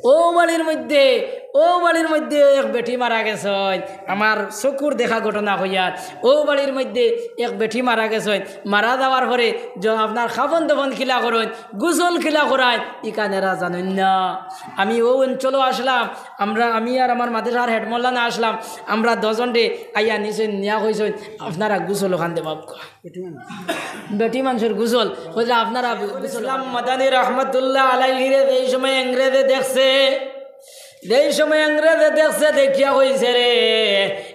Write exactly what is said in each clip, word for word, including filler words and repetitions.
অউ বাড়ির মধ্যে, অউ বাড়ির মধ্যে এক বেটি মারা গেছইন। আমার চকুর দেখা ঘটনা কইয়ার, অউ বাড়ির মধ্যে এক বেটি মারা গেছইন। মারা যাওয়ার পরে য-, আপনার কাফন দাফন কিলা করইন, গোসল কিলা করাইন, ইখান এরা জানইন না। আমি অউ অঞ্চলো আসলাম, আমরা, আমি আর আমার মাদ্রাসার হেড মৌলানা আসলাম, আমরা দুইজনরে আইয়া নিছইন, নিয়া কইছইন, "আপনারা গোসল অখান দেবাউক্কা।" বেটি মানুষর গোসল, কইরা আপনারা গোসল। ইসলাম মাদানী রহমতুল্লাহ আলাইহিরে যেই সময় ইংরেজে দেখছে, যেই সময় ইংরেজে দেখছে, দেখিয়া কইছে, "রে,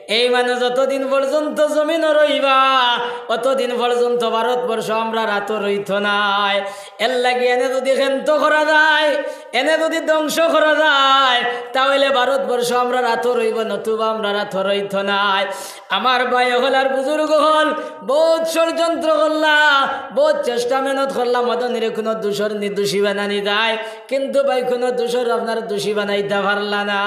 এই মানুষ যতদিন পর্যন্ত জমিনো রইবা, অতদিন পর্যন্ত ভারতবর্ষ আমরার আতো রইতো নায়। এরলাগি এনে যুদি ক্ষান্ত করা যায়, এনে যুদি ধ্বংস করা যায়, তা অইলে ভারতবর্ষ আমরার আতো রইবো, নতুবা আমরার আতো রইতো নায়।" আমার ভাই অকল আর বুজুর্গ অকল, বউত ষড়যন্ত্র করলা, বউত চেষ্টা মেহনত করলা, মাদানীরে কুনু দোষর নি-, দোষী বানানি যায়, কিন্তু ভাই কুনু দোষর আপনারা দোষী বানাইতা পারলা না।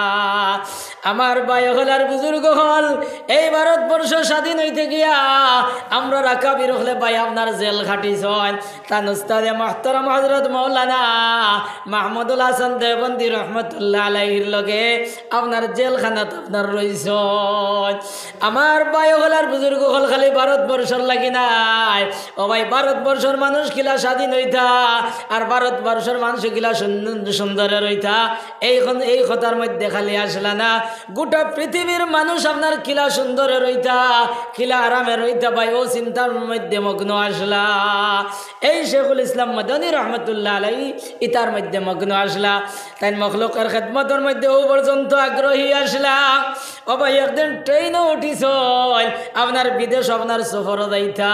আমার ভাই অকল আর বুজুর্গ অকল, এই ভারতবর্ষ স্বাধীন অইতে গিয়া আমরার আকাবির অকলে ভাই আপনার জেল খাটিছইন। তান উস্তাদে মুহতারাম হযরত মাওলানা মাহমুদুল হাসান দেওবন্দি রহমতুল্লাহ আলাইহির লগে আপনার জেলখানাত আপনার রইছইন। আমার ভাই অকল আর বুজুর্গ অকল, খালি ভারতবর্ষর লাগি নায়। ও ভাই, ভারতবর্ষর মানুষ কিলা স্বাধীন অইতা, আর ভারতবর্ষর মানুষ কিলা সুন-, সুন্দরে রইতা, এই খন-, এই কথার মধ্যে খালি আসলা না। গোটা পৃথিবীর মানুষ আপনার কিলা সুন্দরে রইতা, কিলা আরামে রইতা, ভাই, অউ চিন্তার মধ্যে মগ্ন আসলা। এই শেখুল ইসলাম মাদানী রহমতুল্লাহ আলাইহি ইতার মধ্যে মগ্ন আসলা। তাইন মখলুকর খেদমতর মধ্যে অউ পর্যন্ত আগ্রহী আসলা। ও ভাই, একদিন ট্রেইনো উঠিছইন, আপনার বিদেশ, আপনার সফরো যাইতা।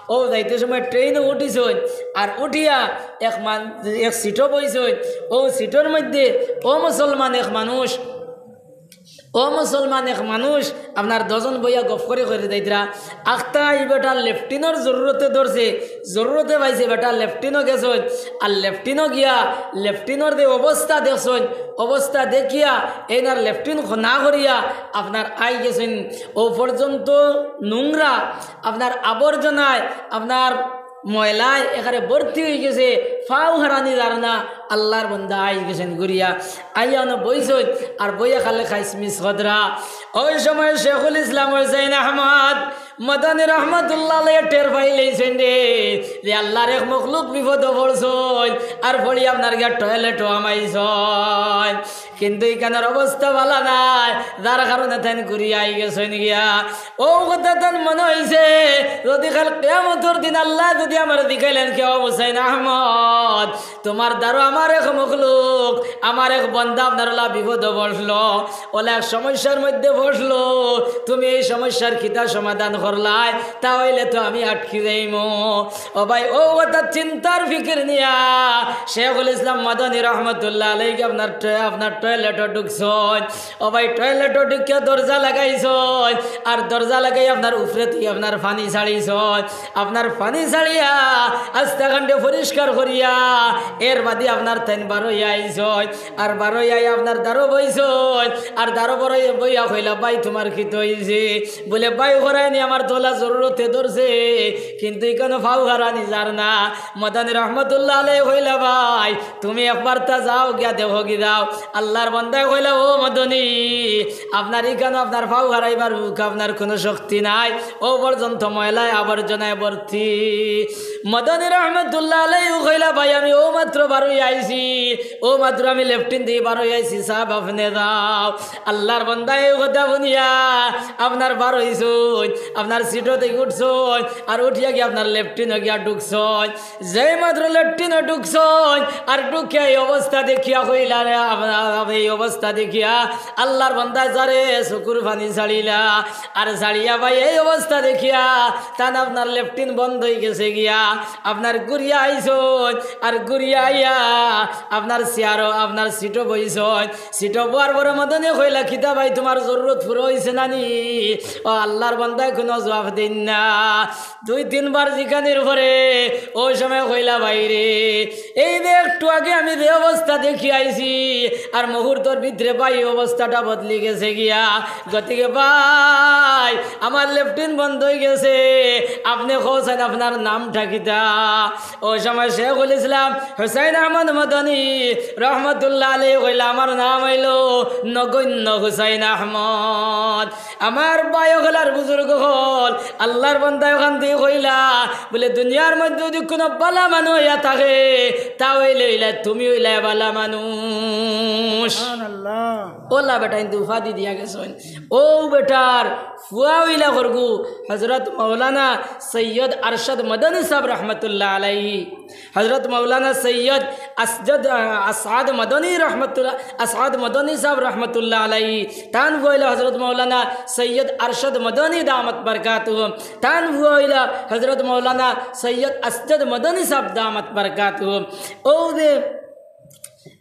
অউ যাইতে সময় ট্রেইনো উঠিছইন, আর উঠিয়া এক মান-, এক সিটো বইছইন। অউ সিটোর মধ্যে অমুসলমান এক মানুষ, অমুসলমান এক মানুষ আপনার দুইজন বইয়া গফ করি করি যাইতরা। আখতা ই বেটার লেফটিনর জরুরতে ধরছে, জরুরতে পাইছে, বেটা লেফটিনো গেছইন। আর লেফটিনো গিয়া লেফটিনর যে অবস্থা দেখছইন, অবস্থা দেখিয়া এইন আর লেফটিন খ-, না করিয়া আপনার আই গেছইন। অউ পর্যন্ত নোংরা, আপনার আবর্জনায়, আপনার ময়লায় একেবারে ভর্তি অইগেছে, পাও হারানি যার না। আল্লার বন্দা আই গেছইন ঘুরিয়া, আইয়া অনো বইছইন, আর বইয়া খালি খাইছমিছ কররা। অউ সময় শেখুল ইসলাম হুসাইন আহমদ মাদানী রহমতুল্লাহ আলাইহি টের পাইলাইছইন রে, যে আল্লার এক মখলুক বিপদো পড়ছইন, আর পড়ি আপনার গিয়া টয়লেটো হামাইছইন। কিন্তু ইখানর অবস্থা ভালা নায়, যার কারণে তাইন ঘুরিয়া আই গেছইন গিয়া। অউ কথা তান মনো অইছে, যুদি কাইল কিয়ামতর দিন আল্লায় যুদি আমারে জিকাইলাইন, "কে ও হুসাইন আহমদ, তুমার দ্বারো আমার এক মখলুক, আমার এক বন্দা আপনার অলা বিপদো পড়লো, অলা এক সমস্যার মধ্যে পড়লো, তুমি এই সমস্যার কিতা সমাধান করলায়, তা অইলে তো আমি আটকি যাইমু।" ও ভাই, অউ কথা চিন্তার ফিকির নিয়া শেখুল ইসলাম মাদানী রহমতুল্লাহ আলাইহি আপনার টয়-, আপনার টয়লেটো ঢুকছইন। ও ভাই, টয়লেটো ঢুকিয়া দরজা লাগাইছইন, আর দরজা লাগাই আপনার উপরেদি আপনার পানি ছাড়িছইন। আপনার পানি ছাড়িয়া আস্তা খান্ডে পরিষ্কার করিয়া এর বাদে আপনার তাইন বারইয়া আইছইন, আর বারইয়া আইয়া আপনার দ্বারো বইছইন, আর দ্বারো বরই-, বইয়া কইলা, "ভাই, তুমার কিতা অইছে?" বুলে, "ভাই, করায়নি আমার তলা জরুরতে ধরছে, কিন্তু ইখানো পাও হারানি যার না।" মাদানী রহমতুল্লাহ আলাইহি কইলা, "ভাই, তুমি একবারতা যাও, গিয়া দেখোগি যাও।" আল্লার বন্দায় কইলা, "ও মাদানী, আপনার ইখানো আপনার পাও হারাইবার মুখ আপনার কুনু শক্তি নাই, অউ পর্যন্ত ময়লায় আবর্জনায় ভর্তি।" মাদানী রহমতুল্লাহ আলাইহি কইলা, "ভাই, আমি অউ মাত্র বারইয়া আইছি, অউ মাত্র আমি লেফটিন দি বারইয়া আইছি, সাব আপনে যাও।" আল্লার বন্দায় অউ কথা হুনিয়া আপনার বারইছইন, আপনার সিটো থাকি উঠছইন, আর উঠিয়া গিয়া আপনার লেফটিনো গিয়া ঢুকছইন। যেই মাত্র লেফটিনো ঢুকছইন, আর ঢুকিয়া এই অবস্থা দেখিয়া কইলা রে, আপনার এই অবস্থা দেখিয়া আল্লার বন্দায় যারে চকুর পানি ছাড়িলা, আর ছাড়িয়া ভাই এই অবস্থা দেখিয়া তান আপনার লেফটিন বন্ধ অইগেছে গিয়া, আপনার ঘুরিয়া আইছইন, আর ঘুরিয়া আইয়া আপনার চেয়ারো, আপনার সিটো বইছইন। সিটো বওয়ার পরে মাদানীয়ে কইলা, "কিতা ভাই, তুমার জরুরত পুরা অইছে না নি?" ও আল্লার বন্দায় কুনু জুয়াপ দেইন না। দুই তিনবার জিকানির পরে অউ সময় কইলা, "ভাইরে, এই যে একটু আগে আমি যে অবস্থা দেখিয়া আইছি, আর মুহূর্তর ভিতরে ভাই অবস্থাটা বদলি গেছে গিয়া। গতিকে ভাই, আমার লেফটিন বন্ধ অইগেছে, আপনে কওছাইন আপনার নামটা কিতা?" অউ সময় শেখুল ইসলাম হুসাইন আহমদ মাদানী রহমত রহমতুল্লাহ আলাইহি কইলা, আমার নাম অইলো নগণ্য হুসাইন আহমদ। আমার ভাই অকল আর বুজুর্গ অকল, আল্লার বান্দা অখান দি কইলা, বলে, দুনিয়ার মধ্যে যদি কুনু বালা মানুষ অইয়া থাকে, তা অইলে অইলা তুমি অইলা বালা মানুষ। সুবহানাল্লাহ। অলা বেটাইন্তে উপাধি দিয়া গেছইন। অউ বেটার ফুয়া অইলা করগু হজরত মাওলানা সৈয়দ আরশাদ মদনী সাব রহমতুল্লাহ আলাইহি। হজরত মাওলানা সৈয়দ আসজদ, আসাদ মদনী রহমতুল্লাহ, আসাদ মদনী সাব রহমতুল্লাহ আলাইহি। তান ফুয়া অইলা হজরত মাওলানা সৈয়দ আরশাদ মদনী দামাত বারকাতুহুম। তান ফুয়া অইলা হজরত মাওলানা সৈয়দ আসজদ মদনী সাব দামাত বারকাতুহুম। অউ যে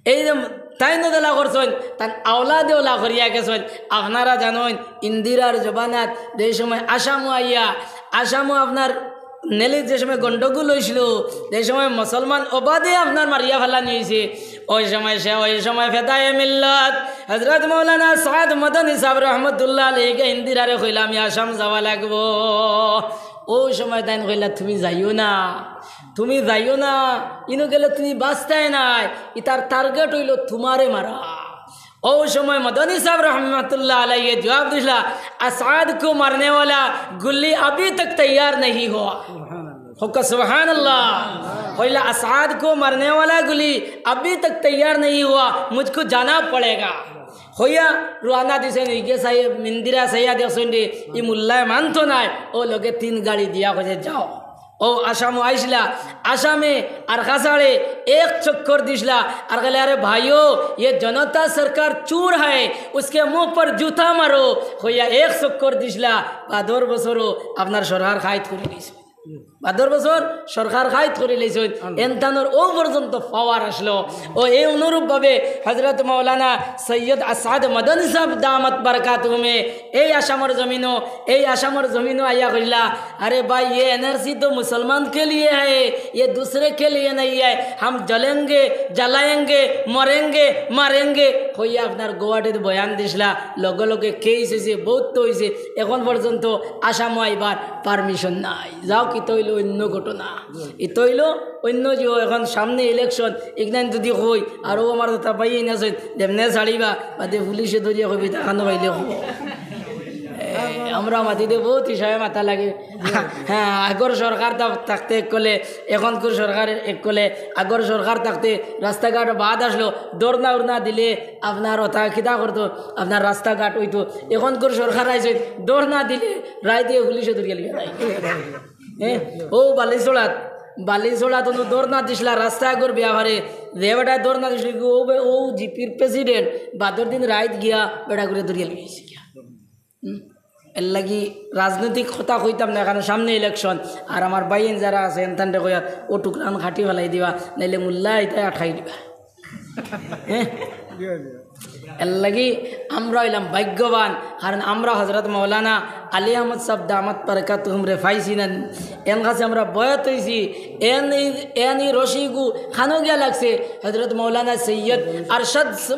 এই যে তাইন অলা করছইন, তান আওলাদে অলা করিয়া গেছইন। আপনারা জানইন, ইন্দিরার জমানাত যে সময় আসামো আইয়া, আসামো আপনার নেলিত যে সময় গন্ডগোল অইছিল, যে সময় মুসলমান অবাদে আপনার মারিয়া ফালানি অইছে, অউ সময় সে, অউ সময় ফেদায়ে মিল্লত হজরত মাওলানা সাদ মদনী সাব রহমতুল্লাহ আলাইহি ইন্দিরারে কইলা, আমি আসাম যাওয়া লাগবো। অউ সময় তাইন কইলা, তুমি যাইও না, তুমি যাইও না, ইনো গেলে তুমি বাঁচতায় নায়, ইতার টার্গেট অইলো তুমারে মারা। অউ সময় মদনী সাব রহমতুল্লাহ আলাইহি জবাব দিছলা, "असाद को मारने वाला गुल्ली अभी तक तैयार नहीं हुआ।" হক্কা সুবহানাল্লাহ। কইলা, "असाद को मारने वाला गुल्ली अभी तक तैयार नहीं हुआ, मुझको जाना पड़ेगा।" কইয়া রওয়ানা দিছইন, ইগে চাই, ইন্দিরা চাইয়া দেখছইন রে, ই মোল্লায় মানতো নায়, অউ লগে তিন গাড়ি দিয়া কইছে, "যাও।" অউ আসামো আইছলা, আসামে আর কাছাড়ে এক চক্কর দিছলা, আর কইলা, "अरे भाइयों, ये जनता सरकार चोर है, उसके मुंह पर जूता मारो।" কইয়া এক চক্কর দিছলা, বাদর বছরও আপনার সরকার খাইত করি দিছে। বাদর বছর সরকার খাইত করি লাইছইন, এনতানোর অউ পর্যন্ত পাওয়ার আসলো। অউ এই অনুরূপভাবে হজরত মাওলানা সৈয়দ আসাদ মদনী সাব দামাত বারকাতুহুমে এই আসামর জমিনো, এই আসামর জমিনো আইয়া কইলা, "अरे भाई, ये एनआरसी तो मुसलमान के लिए है, ये दूसरे के लिए नहीं है, हम जलेंगे, जलाएंगे, मरेंगे, मारेंगे।" কইয়া আপনার গুয়াহাটিত বয়ান দিছলা, লগে লগে কেস অইছে, বউত অইছে, এখন পর্যন্ত আসামো আইবার পারমিশন নাই। যাও, কিতা অইলো অইন্য ঘটনা, ইতা অইলো অইন্য যে অখন সামনে ইলেকশন, ইগনাইন যদি কই, আর অউ আমার কথা পাইয়ে না সই, যেমনে ছাড়িবা, বাদে পুলিশে ধরিয়া কইবি, "তা খানো পাইলে কো।" এ, আমরা মাতিতে বউত হিসাবে মাতা লাগে। হ্যাঁ, আগর সরকার তা-, থাকতে এক কলে, এখনকুর সরকার এক কলে, আগর সরকার থাকতে রাস্তাঘাট বাদ আসলো, ধর্ণা উর্ণা দিলে আপনার ওটা কিতা করতো, আপনার রাস্তাঘাট অইতো। এখনকুর সরকার আইছে, ধর্ণা দিলে রাইতে পুলিশে ধরিয়া লিয়া যায়। হ্যাঁ, অউ বালিছড়াত, বালিছড়াত অনো ধর্ণা দিছলা রাস্তা আগর ব্যাপারে, যে বেটায় ধর্ণা দিছিল, অউ বে-, অউ জিপির প্রেসিডেন্ট, বাদর দিন রাইত গিয়া বেটাগুরে ধরিয়া লিয়া আইছে গিয়া। হুম। এর লাগি রাজনৈতিক কথা কইতাম না, কারণ সামনে ইলেকশন। আর আমার ভাইয়াইন যারা আছে, এনতানরে কইয়ার, অউ টুকরান কাটি ফালাই দিবা, নাইলে মোল্লা ইতায় আটকাই দিবা। হ্যাঁ? এর লাগি আমরা অইলাম ভাগ্যবান, কারণ আমরা হজরত মৌলানা আলী আহমদ সাব দামাত বারাকাতুহুমরে পাইছি না, এন কাছে আমরা বয়াত অইছি, এন ই, এন ই রশিগু খানো গিয়া লাগছে, হজরত মৌলানা সৈয়দ আরশাদ স-,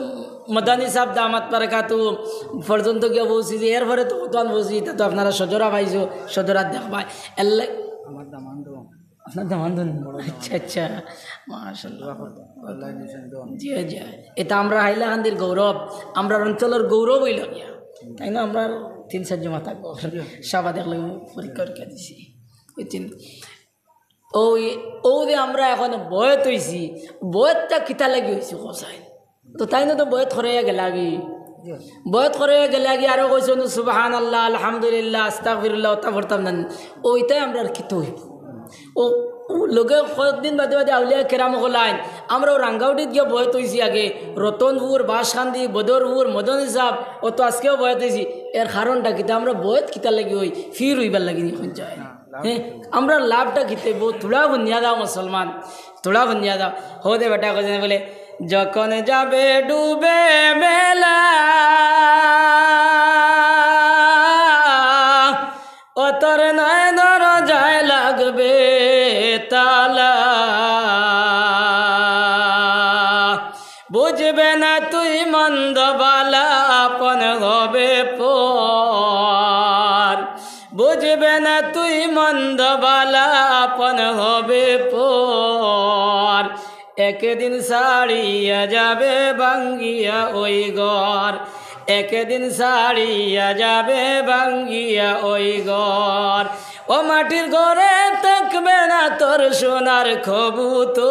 মদানী সাব দামাত বারাকাতুহুম পর্যন্ত গিয়া পৌঁছিছি। এরপরে তো কতখান পৌঁছি, ইতা তো আপনারা সজরা পাইছো, সজরা দেখবায়। এল্লা-, আমার দামান তো। আপনার দামান তো? আচ্ছা, আচ্ছা। মাশাআল্লাহ। দোয়া করবেন। আল্লাহ নিশান দোয়া। জি, জি। ইতা আমরা হাইলাকান্দির গৌরব, আমরার অঞ্চলর গৌরব অইলো গিয়া। তাই না? আমরা তিন চাইর জমা থাকবো। সাবা দেখলে পরীক্ষা টরীক্ষা দিছি। বুঝছেন? অউ, অউ যে আমরা এখন বয়াত অইছি, বয়াতটা কিতা লাগি অইছে, কসাই? তো তাইন তো বয়াত করাইয়া গেলাগি। বয়াত করাইয়া গেলাগি, আরো কইছইন, "সুবহানাল্লাহ, আলহামদুলিল্লাহ, আস্তাগফিরুল্লাহ", ওটা পড়তাম না। অউ ইতায় আমরার কিতা অইবো? অউ, অউ লগে কয়েকদিন বাদে বাদে আউলিয়া কেরাম অকল আইন। আমরা অউ রাঙ্গাউটিত গিয়া বয়াত অইছি আগে, রতনপুর, বাঁশকান্দি, বদরপুর, মদনী সাব, অউ তো আজকেও বয়াত অইছি। এর কারণটা কিতা? আমরা বয়াত কিতা লাগি অই? পীর অইবার লাগি নি? কুন চায়? হ্যাঁ, আমরার লাভটা কিতা অইবো? থুড়া হুনিয়া যাও মুসলমান, থুড়া হুনিয়া যাও। হউ দে বেটা কইছে বলে, "যখন যাবে ডুবে মেলা, ও তোর নয় দরজায় লাগবে তালা।" বুঝবে না তুই মন্দ বালা আপন হবে পর, বুঝবে না তুই মন্দ বালা আপন হবে পর। একদিন ছাড়িয়া যাবে ভাঙ্গিয়া ওই ঘর, একদিন ছাড়িয়া যাবে ভাঙ্গিয়া ওই ঘর। ও মাটির ঘরে থাকবে না তোর সোনার কবুতর,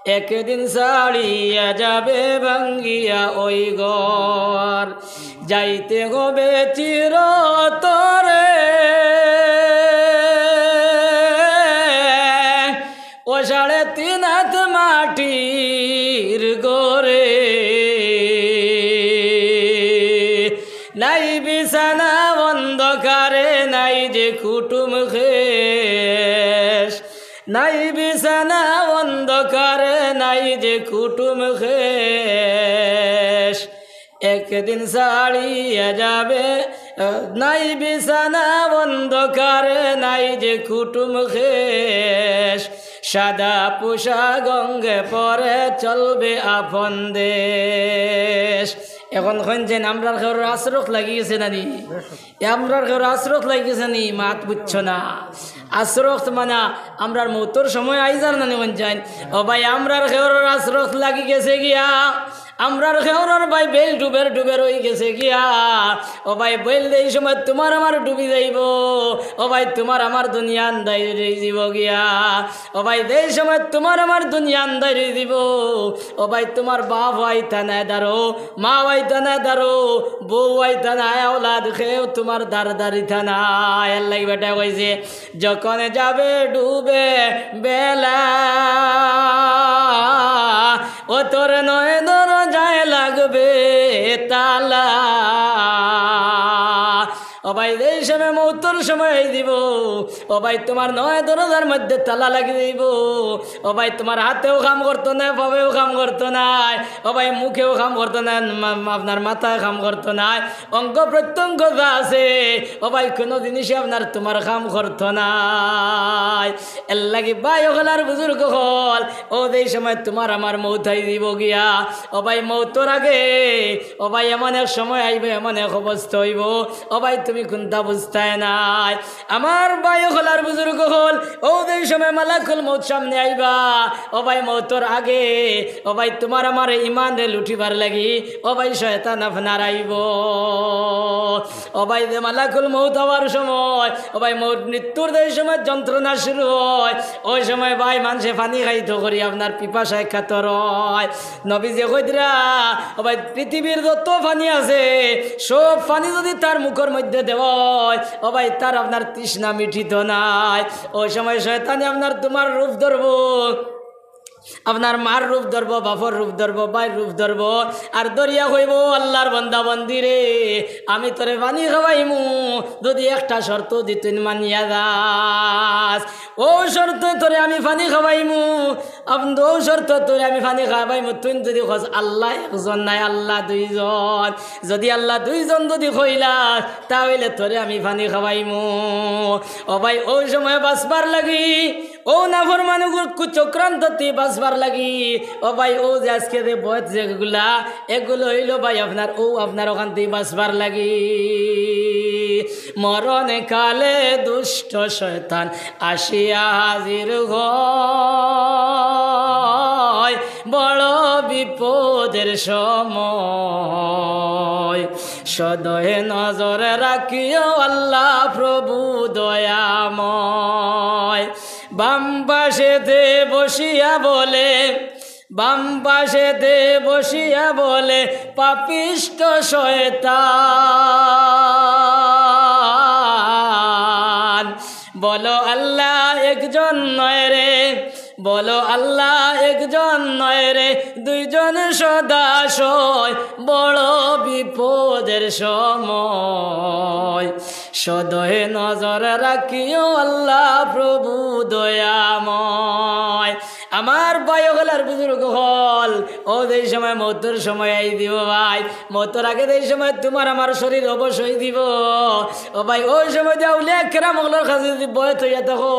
একদিন ছাড়িয়া যাবে ভাঙ্গিয়া ওই ঘর। যাইতে হবে চিরতরে ও সাড়ে তিন হাত মাটির ঘরে। নাই বিছানা অন্ধকারে, নাই যে কুটুম খেশ। নাই বিছানা অন্ধকারে, নাই যে কুটুম খেশ। একদিন ছাড়িয়া যাবে, নাই বিছানা অন্ধকারে, নাই যে কুটুম খেশ। সাদা পোশাক অঙ্গে পরে চলবে আপন দেশ। এখন কইন যেন আমরার কেউর আছরত লাগি গেছে না নি? এ আমরার কেউর আছরত লাগি গেছে নি? মাত বুঝছো না। আছরত মানে আমরার মউতর সময় আই যার না নি কইন যেন। ও ভাই, আমরার কেউর আছরত লাগি গেছে গিয়া, আমরার কেউরর ভাই বেইল ডুবের ডুবের অই গেছে গিয়া। ও ভাই, বেইল যেই সময় তুমার আমার ডুবি যাইবো, ও ভাই, তুমার আমার দুনিয়া আন্দাইর অই যাইবো গিয়া। ও ভাই, যেই সময় তুমার আমার দুনিয়া আন্দাইর অই যাইবো, ও ভাই, তুমার বাপ আইতা নায় দারো, মা আইতা নায় দারো, বউ আইতা নায়, আওলাদ কেউ তুমার দার দারিতা নায়। এর লাগি বেটায় কইছে, যখন যাবে ডুবে বেলা, ও তোর নয় দরজায় লাগবে তালা। ও ভাই, যেই সময় মউতর সময় অই যাইবো, ও ভাই, তুমার নয় দরজার মধ্যে তালা লাগি যাইবো। ও ভাই, তুমার হাতেও কাম করতো নায়, পাওয়েও কাম করতো নায়, ও ভাই, মুখেও কাম করতো নায়, মা-, আপনার মাথায় কাম করতো নায়, অঙ্গ প্রত্যঙ্গ যা আছে, ও ভাই, কুনু জিনিসে আপনার তুমার কাম করতো নায়। এর লাগি ভাই অকল আর বুজুর্গ অকল, ও যেই সময় তুমার আমার মউত আই যাইবো গিয়া, ও ভাই, মউতর আগে, ও ভাই, এমন এক সময় আইবো, এমন এক অবস্থা অইবো, ও ভাই, তুমি কুনতা বুঝতায় নায়। আমার ভাই অকল আর বুজুর্গ অকল, ও যেই সময় মালাকুল মউত সামনে আইবা, ও ভাই, মউতর আগে, ও ভাই, তুমার আমার ইমানরে লুটিবার লাগি, ও ভাই, শয়তান আপনার আইবো। ও ভাই, যে মালাকুল মউত আওয়ার সময়, ও ভাই, মউত মৃত্যুর যেই সময় যন্ত্রণা শুরু অয়, ওই সময় ভাই মানষে পানি খাইতো করি আপনার পিপাসায় কাতর অয়। নবীজি কইতরা, ও ভাই, পৃথিবীর যত পানি আছে, সব পানি যুদি তার মুখর মধ্যে দেওয়া অয়, ও ভাই, তার আপনার তৃষ্ণা মিটিতো নায়। ওই সময় শয়তানে আপনার তুমার রূপ ধরবো, আপনার মার রূপ ধরবো, বাপর রূপ ধরবো, ভাইর রূপ ধরবো, আর ধরিয়া কইবো, "আল্লার বান্দা বান্দি রে, আমি তোরে পানি খাওয়াইমু, যুদি একটা শর্ত দি তুইন মানিয়া যাস।" ও শর্ত তোরে আমি পানি খাওয়াইমু, আপ-, ও শর্ত তোরে আমি পানি খাওয়াইমু, তুইন যুদি কস, "আল্লা একজন নায়, আল্লা দুইজন।" যুদি আল্লা দুইজন যুদি কইলাস, তা অইলে তোরে আমি পানি খাওয়াইমু। ও ভাই, ওই সময় বাঁচবার লাগি, ও নাফরমানগুর কুচক্রান্ত তি বাঁচবার লাগি, ও ভাই, ও যে আজকে যে বয়স যেগুলা, এগুলো অইলো ভাই আপনার, ও আপনার অখান তি বাঁচবার লাগি। মরণ কালে দুষ্ট শয়তান আসিয়া হাজির হয়, বড় বিপদের সময়। সদয় নজর রাখিও আল্লা প্রভু দয়াময়। বাম পাশেতে বসিয়া বলে, বাম পাশেতে বসিয়া বলে পাপিষ্ট শয়তান, বলো আল্লা একজন নয় রে, বলো আল্লা একজন নয় রে, দুইজন সদা সয়, বড় বিপদের সময়। সদয় নজর রাখিও আল্লা প্রভু দয়াময়। আমার ভাই অকল আর বুজুর্গ অকল, অউ যেই সময় মউতর সময় আই দিব ভাই, মউতর আগে যেই সময় তুমার আমার শরীর অবশ অই দিব, ও ভাই, অউ সময় দি আউলিয়া কেরাম অকলর কাছে যুদি বয়াত অইয়া থাকো,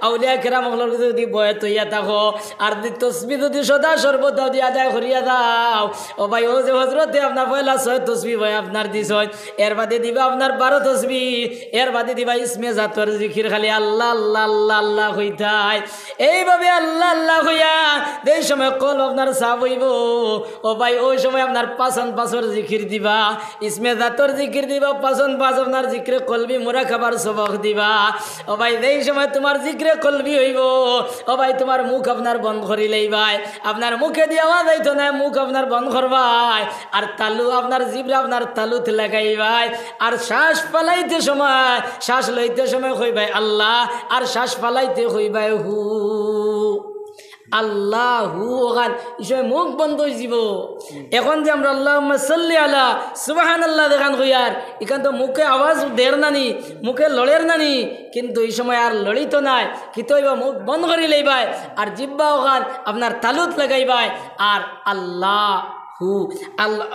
আউলিয়া কেরাম অকলর কাছে যুদি বয়াত অইয়া থাকো, আর যুদি তসবি যুদি সদা সর্বদা যুদি আদায় করিয়া যাও, ও ভাই, অউ যে হজরতে আপনার পয়লা ছয় তসবি ভাই আপনার দিছইন, এর বাদে দিবা আপনার বারো তসবি, এর বাদে দিবা ইসমে জাতর জিকির, খালি আল্লাহ, আল্লাহ, আল্লাহ, আল্লাহ কইতায়। এইভাবে আল্লাহ, আল্লাহ কইয়া যেই সময় কলব আপনার সাফ অইবো, ও ভাই, অউ সময় আপনার পাঁচন পাঁচর জিকির দিবা, ইসমে জাতর জিকির দিবা, পাঁচন পাঁচ আপনার জিকিরে কলবি মুরাকাবার সবক দিবা। ও ভাই, যেই সময় তুমার জিকিরে কলবি অইবো, ও ভাই, তুমার মুখ আপনার বন্ধ করি লইবায়, আপনার মুখেদি আওয়াজ আইতো নায়, মুখ আপনার বন্ধ করবায়, আর তালু আপনার জিব্রা আপনার তালুত লাগাইবায়, আর শ্বাস ফালাইতে সময়, শ্বাস লইতে সময় কইবায় আল্লাহ, আর শ্বাস ফালাইতে কইবায় হু। আল্লাহু অখান, ই সময় মুখ বন্ধ অই যিবো। এখন যে আমরা আল্লাহুম্মা সাল্লি আলা সুবহানাল্লাহ যেখান কইয়ার, ইখান তো মুখে আওয়াজ দের না নি, মুখে লড়ের না নি, কিন্তু ই সময় আর লড়িতো নায়। কিতা অইবো? মুখ বন্ধ করি লইবায়, আর জিব্বা অখান আপনার তালুত লাগাইবায়, আর আল্লাহু, আল্লাহ,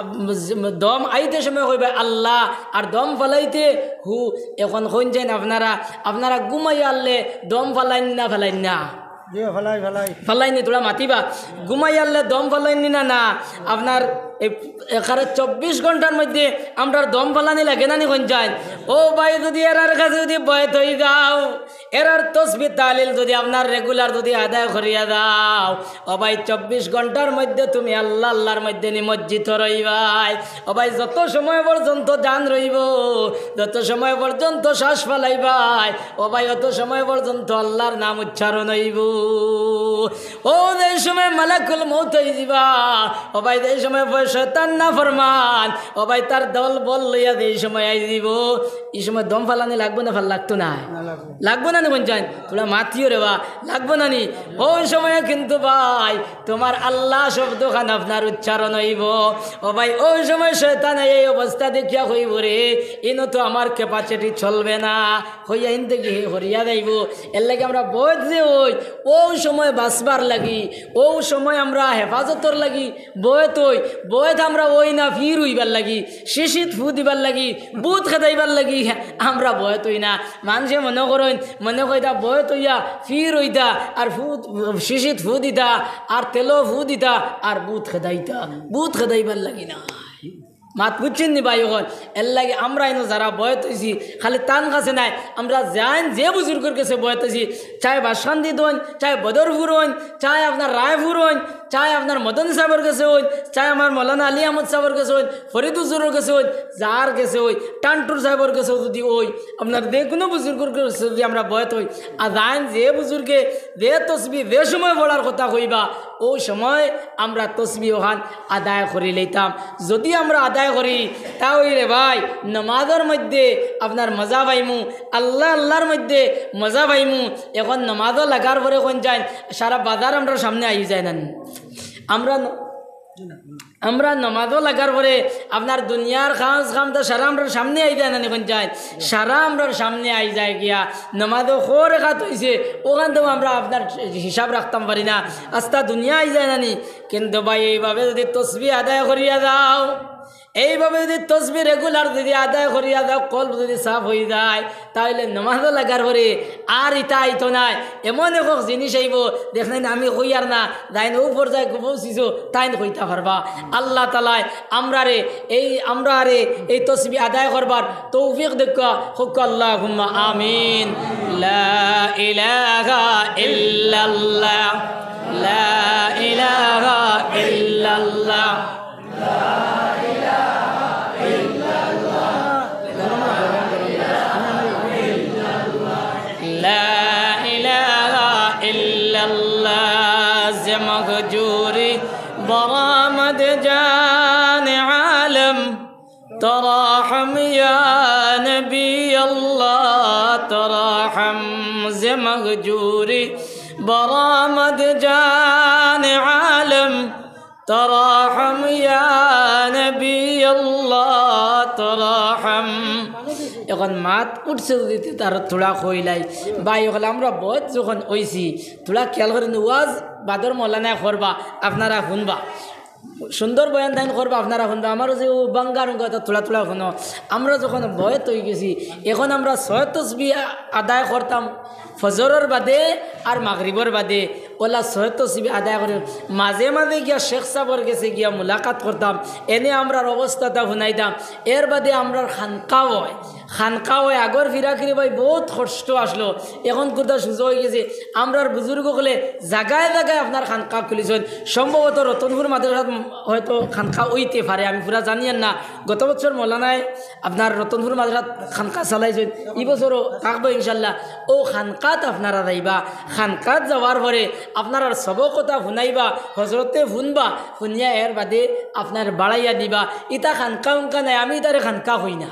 দম আইতে সময় কইবায় আল্লাহ, আর দম ফালাইতে হু। এখন কইন চাইন আপনারা, আপনারা ঘুমাইয়া আরলে দম ফালাইন না, ফালাইন না? জি, ফালাই, ফালাই। ফালাইনি, থুড়া মাতিবা। ঘুমাইয়া আরলে দম ফালাইনি না, না? আপনার এই একারে চব্বিশ ঘন্টার মধ্যে আমরার দম ফালানি লাগে না নি কইন চাইন? ও ভাই, যুদি এরার কাছে যুদি বয়াত অই যাও, এরার তসবি তাহলিল যুদি আপনার regular যুদি আদায় করিয়া যাও, ও ভাই, চব্বিশ ঘন্টার মধ্যে তুমি আল্লাহ, আল্লাহর মধ্যে নিমজ্জিত রইবায়। ও ভাই, যত সময় পর্যন্ত জান রইবো, যত সময় পর্যন্ত শ্বাস ফালাইবায়, ও ভাই, অত সময় পর্যন্ত আল্লাহর নাম উচ্চারণ অইবো। ও যেই সময় মালাকুল মউত আই যিবা, ও ভাই, যেই সময় শয়তান নাফরমান, ও ভাই, তার দল বল লইয়া যেই সময় আই যিবো, ই সময় দম ফালানি লাগবো না, ফাল লাগতো না? না, লাগবো। লাগবো না নি কইন চাইন? থুড়া মাতিও রে বা, লাগবো না নি? অউ সময় কিন্তু ভাই, তুমার আল্লাহ শব্দখান আপনার উচ্চারণ অইবো। ও ভাই, অউ সময় শয়তানে এই অবস্থা দেখিয়া কইবো রে, ইনো তো আমার capacity চলবে না, কইয়া ইন থাকি হে হরিয়া যাইবো। এর লাগি আমরা বয়াত যে অই, অউ সময় বাঁচবার লাগি, অউ সময় আমরা হেফাজতর লাগি বয়াত অই। বয়াত আমরা অই না ফির অইবার লাগি, শিশিত ফু দিবার লাগি, ভূত খেদাইবার লাগি আমরা বয়াত অই না। মানষে মনো করইন, মনো কইতা বয়াত অইয়া ফির অইতা, আর ফু, শিশিত ফু দিতা, আর তেলো ফু দিতা, আর ভূত খেদাইতা, ভূত খেদাইবার লাগি না। মাত বুঝছইন নি ভাই অকল? এর লাগি আমরা ইনো যারা বয়াত অইছি, খালি তান কাছে নায়, আমরা যেইন যে বুজুর্গর কাছে বয়াত অইছি, চায় বাসকান্দিত অইন, চায় বদরপুর অইন, চায় আপনার রায়পুর অইন, চায় আপনার মদন সাবর কাছে অইন, চায় আমার মৌলানা আলী আহমদ সাবর কাছে অইন, ফরিদ হুজুরর কাছে অইন, যার কাছে অই, টান্টুর সাবর কাছে যুদি অই, আপনার যেকুনু বুজুর্গর কাছে যুদি আমরা বয়াত অই, আর যেইন যে বুজুর্গে যে তসবি যে সময় পড়ার কথা কইবা, অউ সময় আমরা তসবি অখান আদায় করি লইতাম। যুদি আমরা আদায় করি, তা অইলে ভাই, নমাজর মধ্যে আপনার মজা পাইমু, আল্লাহ আল্লাহর মধ্যে মজা পাইমু। এখন নমাজও লাগার পরে কইন চাইন, সারা বাজার আমরার সামনে আই যায় না নি? আমরা ন-, আমরা নমাজও লাগার পরে আপনার দুনিয়ার কাজ কাম তো সারা আমরার সামনে আই যায় না নি কইন চাইন? সারা আমরার সামনে আই যায় গিয়া। নমাজও কয় রেকাত অইছে, অখান তো আমরা আপনার হিসাব রাখতাম পারি না, আস্তা দুনিয়া আই যায় না নি? কিন্তু ভাই, এইভাবে যুদি তসবি আদায় করিয়া যাও, এইভাবে যুদি তসবি regular যুদি আদায় করিয়া যাও, কলব যুদি সাফ অই যায়, তা অইলে নমাজও লাগার পরে আর ইতা আইতো নায়। এমন এক জিনিস আইবো, দেখইন আমি কইয়ার না, যেইন অউ পর্যায়ে পৌঁছিছো, তাইন কইতা পারবা। আল্লাহ তাআলায় আমরারে এই, আমরারে এই তসবি আদায় করবার তৌফিক দেউক্কা, কউক্কা আল্লাহুম্মা আমিন। লা ইলাহা ইল্লাল্লাহ, লা ইলাহা ইল্লাল্লাহ। لا إله إلا الله ز مهجوری برآمد جان عالم، تراحم یا نبی الله، تراحم ز مهجوری برآمد جان عالم، تراحم یا نبی الله، تراحم۔ যখন মাত উঠছে যদি তে তার থুড়া কইলাই, ভাই অকল আমরা বয়স যখন অইছি, থুড়া খেয়াল করি ওয়াজ বাদর মৌলানায় করবা, আপনারা হুনবা। সুন্দর বয়ান তাইন করবা, আপনারা হুনবা। আমারও যে ও বাঙ্গার উঙ্গা তা থুড়া থুড়া হুনো। আমরা যখন বয়স অই গেছি, এখন আমরা ছয় তসবি আদায় করতাম ফজরর বাদে আর মাগরিবর বাদে। ওলা ছয় তসবি আদায় করে মাঝে মাঝে গিয়া শেখ সাবর গেছে গিয়া মুলাকাত করতাম, এনে আমরার অবস্থাটা হুনাইতাম। এর বাদে আমরার খানকা অয়, খানকা অয় আগর ফিরাকিরি ভাই বহুত কষ্ট আসলো, এখন কুর্তা সুজা অই গেছে। আমরার বুজুর্গ অকলে জাগায় জাগায় আপনার খানকা খুলিছইন, সম্ভবত রতনপুর মাদ্রাসাত হয়তো খানকা অইতে পারে, আমি পুরা জানিয়ার না। গত বছর মৌলানায় আপনার রতনপুর মাদ্রাসাত খানকা চালাইছইন, ই বছরও থাকবো ইনশাল্লাহ। ও খানকাত আপনারা যাইবা, খানকাত যাওয়ার পরে আপনারার সবক কথা হুনাইবা, হজরতে হুনবা, হুনিয়া এর বাদে আপনার বাড়াইয়া দিবা। ইতা খানকা উনকা নাই, আমি ইতারে খানকা কই না,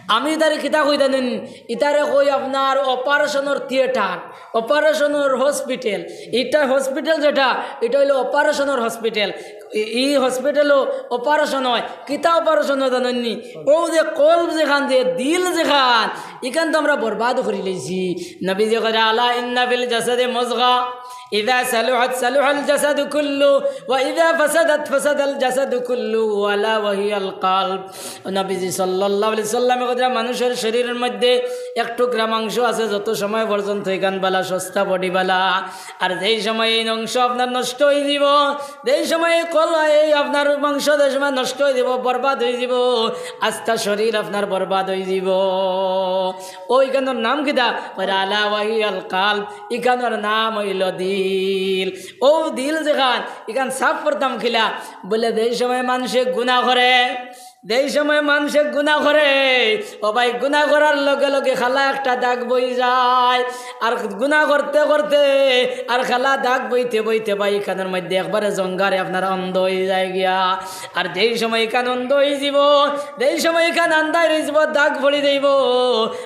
আমি ইতারে কিতা কই জানেন? ইতারে কই আপনার অপারেশনর থিয়েটার, অপারেশনর হসপিটাল। ইটা হসপিটাল যেটা, ইটা অইলো অপারেশনর হসপিটাল। ই হসপিটালো অপারেশন অয়। কিতা অপারেশন অয় জানইননি? ও যে কলব যেখান, যে দিল যেখান, ইখান তো আমরা বরবাদ করি লাইছি। নবীজি কইরা, "আলা ইন্না ফিল জাসাদে মুজগা, ইযা সালুহাত সালুহাল জাসাদু কুল্লু, ওয়া ইযা ফাসাদাত ফাসাদাল জাসাদু কুল্লু, আলা ওয়া হিয়াল কলব।" নবীজি সাল্লাল্লাহু আলাইহি সাল্লামে কইরা, মানুষের শরীরের মধ্যে এক টুকরা মাংস আছে, যত সময় পর্যন্ত ইখান বালা, সস্তা বডি বালা, আর যেই সময় এই মাংস আপনার নষ্ট অই যিবো, যেই সময় এই কল-, এই আপনার মাংস যে সময় নষ্ট অই যিবো, বরবাদ অই যিবো, আস্তা শরীর আপনার বরবাদ অই যিবো। ও ইখানর নাম কিতা? কইরা, "আলা ওয়া হিয়াল কলব।" ইখানর নাম অইলো দিল। ও দিল যেখান, ইখান সাফ করতাম কিলা? বলে, যেই সময় মানষে গুনা করে, যেই সময় মানষে গুনা করে, ও ভাই, গুনা করার লগে লগে খালা একটা দাগ বই যায়, আর গুনা করতে করতে আর খালা দাগ বইতে বইতে ভাই, ইখানর মধ্যে একবারে জঙ্গারে আপনার অন্ধ অই যায় গিয়া। আর যেই সময় ইখান অন্ধ অই যিবো, যেই সময় ইখান আন্ধাইর অই যিবো, দাগ পড়ি যাইবো,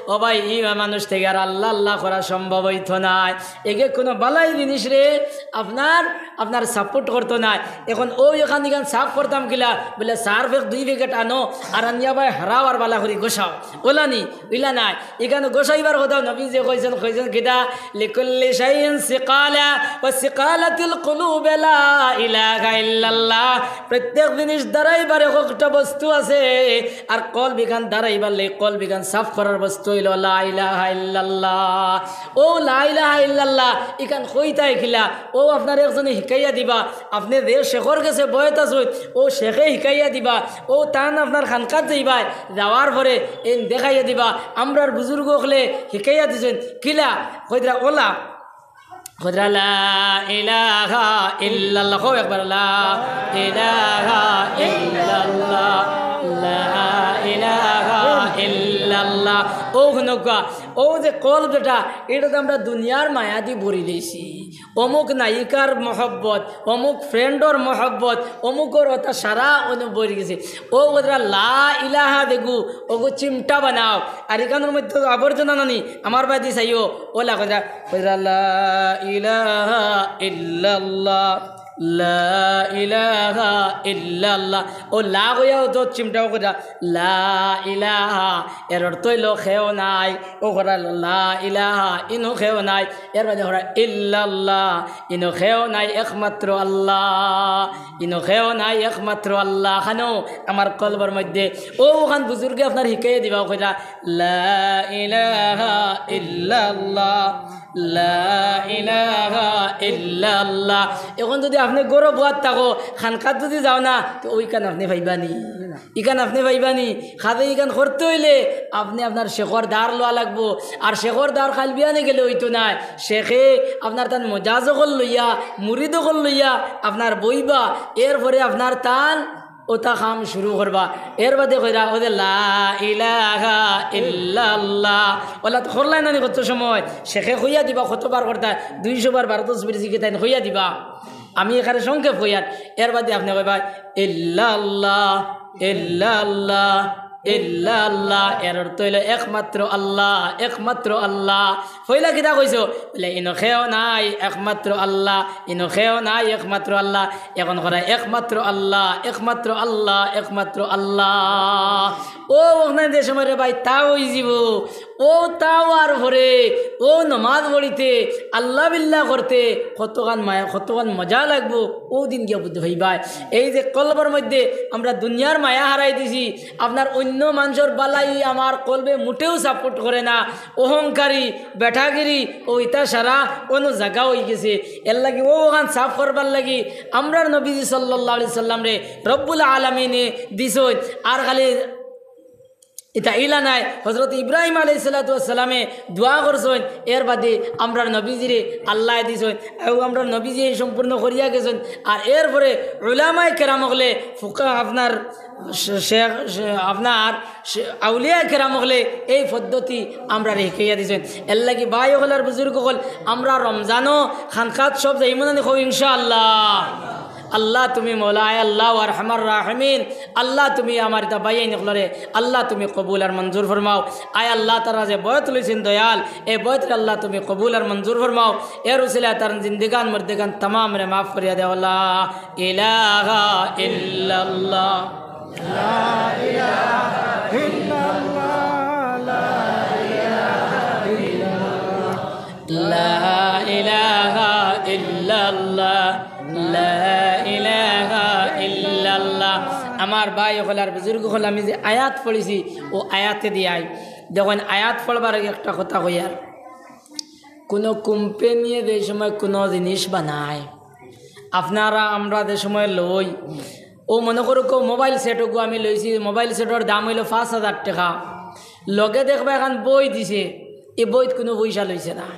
ও ভাই, ই মানুষ থাকি আর আল্লাহ আল্লাহ করা সম্ভব অইতো নায়। এগে কোনো বালাই জিনিসরে আপনার আপনার সাপোর্ট করতো নায়। এখন ও ইখান ইখান সাফ করতাম কিলা? বলে, "সার্ফ এক দুই প্যাকেট আনো, আর আনিয়া ভাই হারাও আর বালা করি ঘষাও।" ওলানি, ইলা নায়। ইখান ঘষাইবার কথা নবীজিয়ে কইছইন, কইছইন কিতা? "লিকুল্লি শাইইন সিকালা ওয়া সিকালাতুল কুলুব লা ইলাহা ইল্লাল্লাহ।" প্রত্যেক জিনিস দাঁড়াইবার এক একটা বস্তু আছে, আর কলব ইখান দাঁড়াইবার লাগি, কলব ইখান সাফ করার বস্তু অইলো লা ইলাহা ইল্লাল্লাহ। ও লা ইলাহা ইল্লাল্লাহ, ইখান কইতায় কিলা? ও আপনার একজনে হিকাইয়া দিবা, আপনে যে শেখর গেছে বয়ত আছইন, ও শেখে হিকাইয়া দিবা, ও তান আপনার খানকাত যাইবায়, যাওয়ার পরে এইন দেখাইয়া দিবা। আমরার বুজুর্গ অকলে হিকাইয়া দিছইন, কিলা? কইতরা ওলা, কইতরা লা ইলাহা ইল্লাল্লাহ, কও একবার লা ইলাহা ইল্লাল্লাহ, লা ইলাহা ইল্লাল্লাহ। ও হুনউক্কা, ও যে কলব যেটা, ইটা তো আমরা দুনিয়ার মায়া দি ভরি লইছি। অমুক নায়িকার মহব্বত, অমুক ফ্রেন্ডর মহব্বত, অমুকর ওটা সারা অনু ভরি গেছে। ও ওরা লা ইলাহা দেগু, ওগু চিমটা বানাও। আর ইখানর মধ্যে তো আবর্জনা নানি, আমার বায়দি চাইও, ওলা কইরা, কইরা লা ইলাহা ইল্লাল্লাহ, লা ইলাহা ইল্লাল্লাহ। ও লা কইয়া ও তো চিমটাও কইরা, লা ইলাহা, এর অর্থ অইলো কেউ নাই। ও কইরা লা ইলাহা, ইনো কেউ নাই। এর বাদে কইরা ইল্লাল্লাহ, ইনো কেউ নাই একমাত্র আল্লাহ, ইনো কেউ নাই একমাত্র আল্লাহ। খানো আমার কলবর মধ্যে ও ওখান বুজুর্গে আপনার হিকাইয়া দিবা, কইরা লা ইলাহা ইল্লাল্লাহ, লা ইলাহা ইল্লাল্লাহ। এখন যদি আপনে গরো বুয়াত থাকো, খানকাত যদি যাও না, তো ওইখান আপনে পাইবা নি, ইখান আপনে পাইবা নি। খাজে ইখান করতে অইলে আপনে আপনার শেখর দার লওয়া লাগবো। আর শেখর দার খাইল বিয়ানে গেলে অইতো নায়। শেখে আপনার তান মজাজ অকল লইয়া, মুরিদ অকল লইয়া আপনার বইবা, এরপরে আপনার তান ওটা কাম শুরু করবা। এর বাদে কইরা, "ও যে লা ইলাহা ইল্লাল্লাহ।" ওলা তো করলাই নানি কত সময়? শেখে কইয়া দিবা, কতবার করতা? দুইশো বার, বারো তসবির জিকির তাইন কইয়া দিবা। আমি এখানে সংক্ষেপ কইয়ার, এর বাদে আপনে কইবা, "ইল্লাল্লাহ, ইল্লাল্লাহ।" ইল্লাল্লাহ, এর অর্থ অইলো একমাত্র আল্লাহ, একমাত্র আল্লাহ। পয়লা কিতা কইছো? বলে, ইনো কেউ নাই, একমাত্র আল্লাহ, ইনো কেউ নাই, একমাত্র আল্লাহ। এখন করা একমাত্র আল্লাহ, একমাত্র আল্লাহ, একমাত্র আল্লাহ। ও ওখানে যে সময় রে ভাই, তা অইযিবো, ও তাও আর পরে, ও নমাজ পড়িতে, আল্লাহ বিল্লাহ করতে, কতখান মায়া, কতখান মজা লাগবো, ও দিন গিয়া বুঝতে পারবায়। এই যে কলবর মধ্যে আমরা দুনিয়ার মায়া হারাই দিছি, আপনার অন্য মানুষর বালাই আমার কলবে মুটেও support করে না, অহংকারী, বেটাগিরি, ও ইতা সারা অন্য জাগা অইগেছে। এর লাগি ও ওখান সাফ করবার লাগি আমরার নবীজি সাল্লাল্লাহু আলাইহি সাল্লামরে রব্বুল আলামিনে দিছইন। আর খালি ইতা ইলা নায়, হযরত ইব্রাহিম আলাইহিস সালাতু ওয়াস সালামে দোয়া করছইন, এর বাদে আমরার নবীজিরে আল্লায় দিছইন, এবং আমরার নবীজি এই সম্পূর্ণ করিয়া গেছইন। আর এরপরে উলামায়ে কেরাম অকলে, ফুকা-, আপনার শে-, শেখ, শে-, আপনার শে-, আউলিয়ায়ে কেরাম অকলে এই পদ্ধতি আমরারে হিকাইয়া দিছইন। এর লাগি ভাই অকল আর বুজুর্গ অকল, আমরা রমজানো খানকাত সব যাইমু না নি, কও ইনশাআল্লাহ। আল্লাহ তুমি মওলা, আয় আল্লাহ আরহামার রাহিমিন, আল্লাহ তুমি আমার ইতা ভাইয়াইন অকলরে আল্লাহ তুমি কবুল আর মঞ্জুর ফরমাও। আয় আল্লাহ, তারা যে বয়ত লইছইন দয়াল, এই বয়তরে আল্লাহ তুমি কবুল আর মঞ্জুর ফরমাও। এর উসিলায় তার জিন্দেগান মুর্দেগান তামামরে মাফ করিয়া দেও। লা ইলাহা ইল্লাল্লাহ। ইল্লাল্লাহ, লা ইলাহা ইল্লাল্লাহ, লা ইলাহা ইল্লাল্লাহ, লা ইলাহা ইল্লাল্লাহ। আমার ভাই অকল আর বুজুর্গ অকল, আমি যে আয়াত পড়ছি, ও আয়াতে দিয়াই দেখইন, আয়াত পড়বার আগে একটা কথা কইয়ার, কুনু কোম্পানিয়ে যে সময় কুনু জিনিস বানায়, আপনারা আমরা যে সময় লই, ও মনে করো কেউ মোবাইল সেট ওগু আমি লইছি, মোবাইল সেটর দাম অইলো পাঁচ হাজার টেকা, লগে দেখবা এখান বই দিছে, ই বইত কুনু পয়সা লইছে না।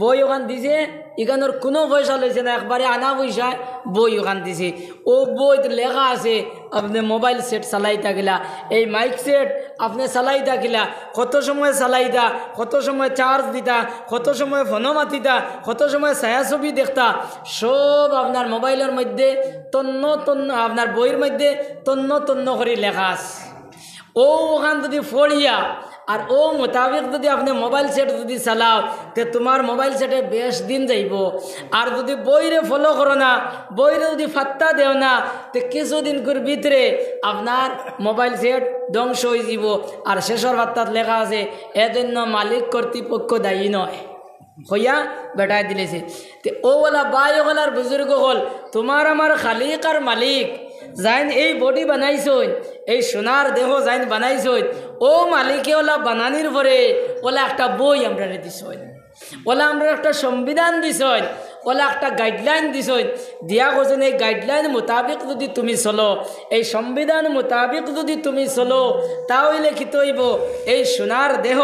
বই ওখান দিছে, ইখানোর কুনু পয়সা লইছে না, একবারে আনা পয়সায় বই ওখান দিছে। ও বইত লেখা আছে, আপনে মোবাইল সেট চালাইতা কিলা, এই মাইক সেট আপনে চালাইতা কিলা, কত সময় চালাইতা, কত সময় চার্জ দিতা, কত সময় ফোনো মাতিতা, কত সময় ছায়াছবি দেখতা, সব আপনার মোবাইলর মধ্যে তন্ন তন্ন, আপনার বইর মধ্যে তন্ন তন্ন করি লেখা আছে। ও ওখান যুদি পড়িয়া আর ও মোতাবেক যুদি আপনে মোবাইল সেট যুদি চালাও, তে তুমার মোবাইল সেটে বেশ দিন যাইবো। আর যুদি বইরে ফলো করো না, বইরে যুদি ফাত্তা দেও না, তে কিছুদিন কর ভিতরে আপনার মোবাইল সেট ধ্বংস অইযিবো। আর শেষর ফাত্তাত লেখা আছে, এজন্য মালিক কর্তৃপক্ষ দায়ী নয়। কইয়া বেটায় দিলাইছে। তে ও ওলা ভাই অকল আর বুজুর্গ অকল, তুমার আমার খালিক আর মালিক, যাইন এই বডি বানাইছইন, এই সোনার দেহ যাইন বানাইছইন, ও মালিকে ওলা বানানির পরে ওলা একটা বই আমরারে দিছইন, ওলা আমরারে একটা সংবিধান দিছইন, ওলা একটা গাইডলাইন দিছইন, দিয়া কইছইন, এই গাইডলাইন মোতাবেক যুদি তুমি চলো, এই সংবিধান মোতাবেক যুদি তুমি চলো, তা অইলে কিতা অইবো? এই সোনার দেহ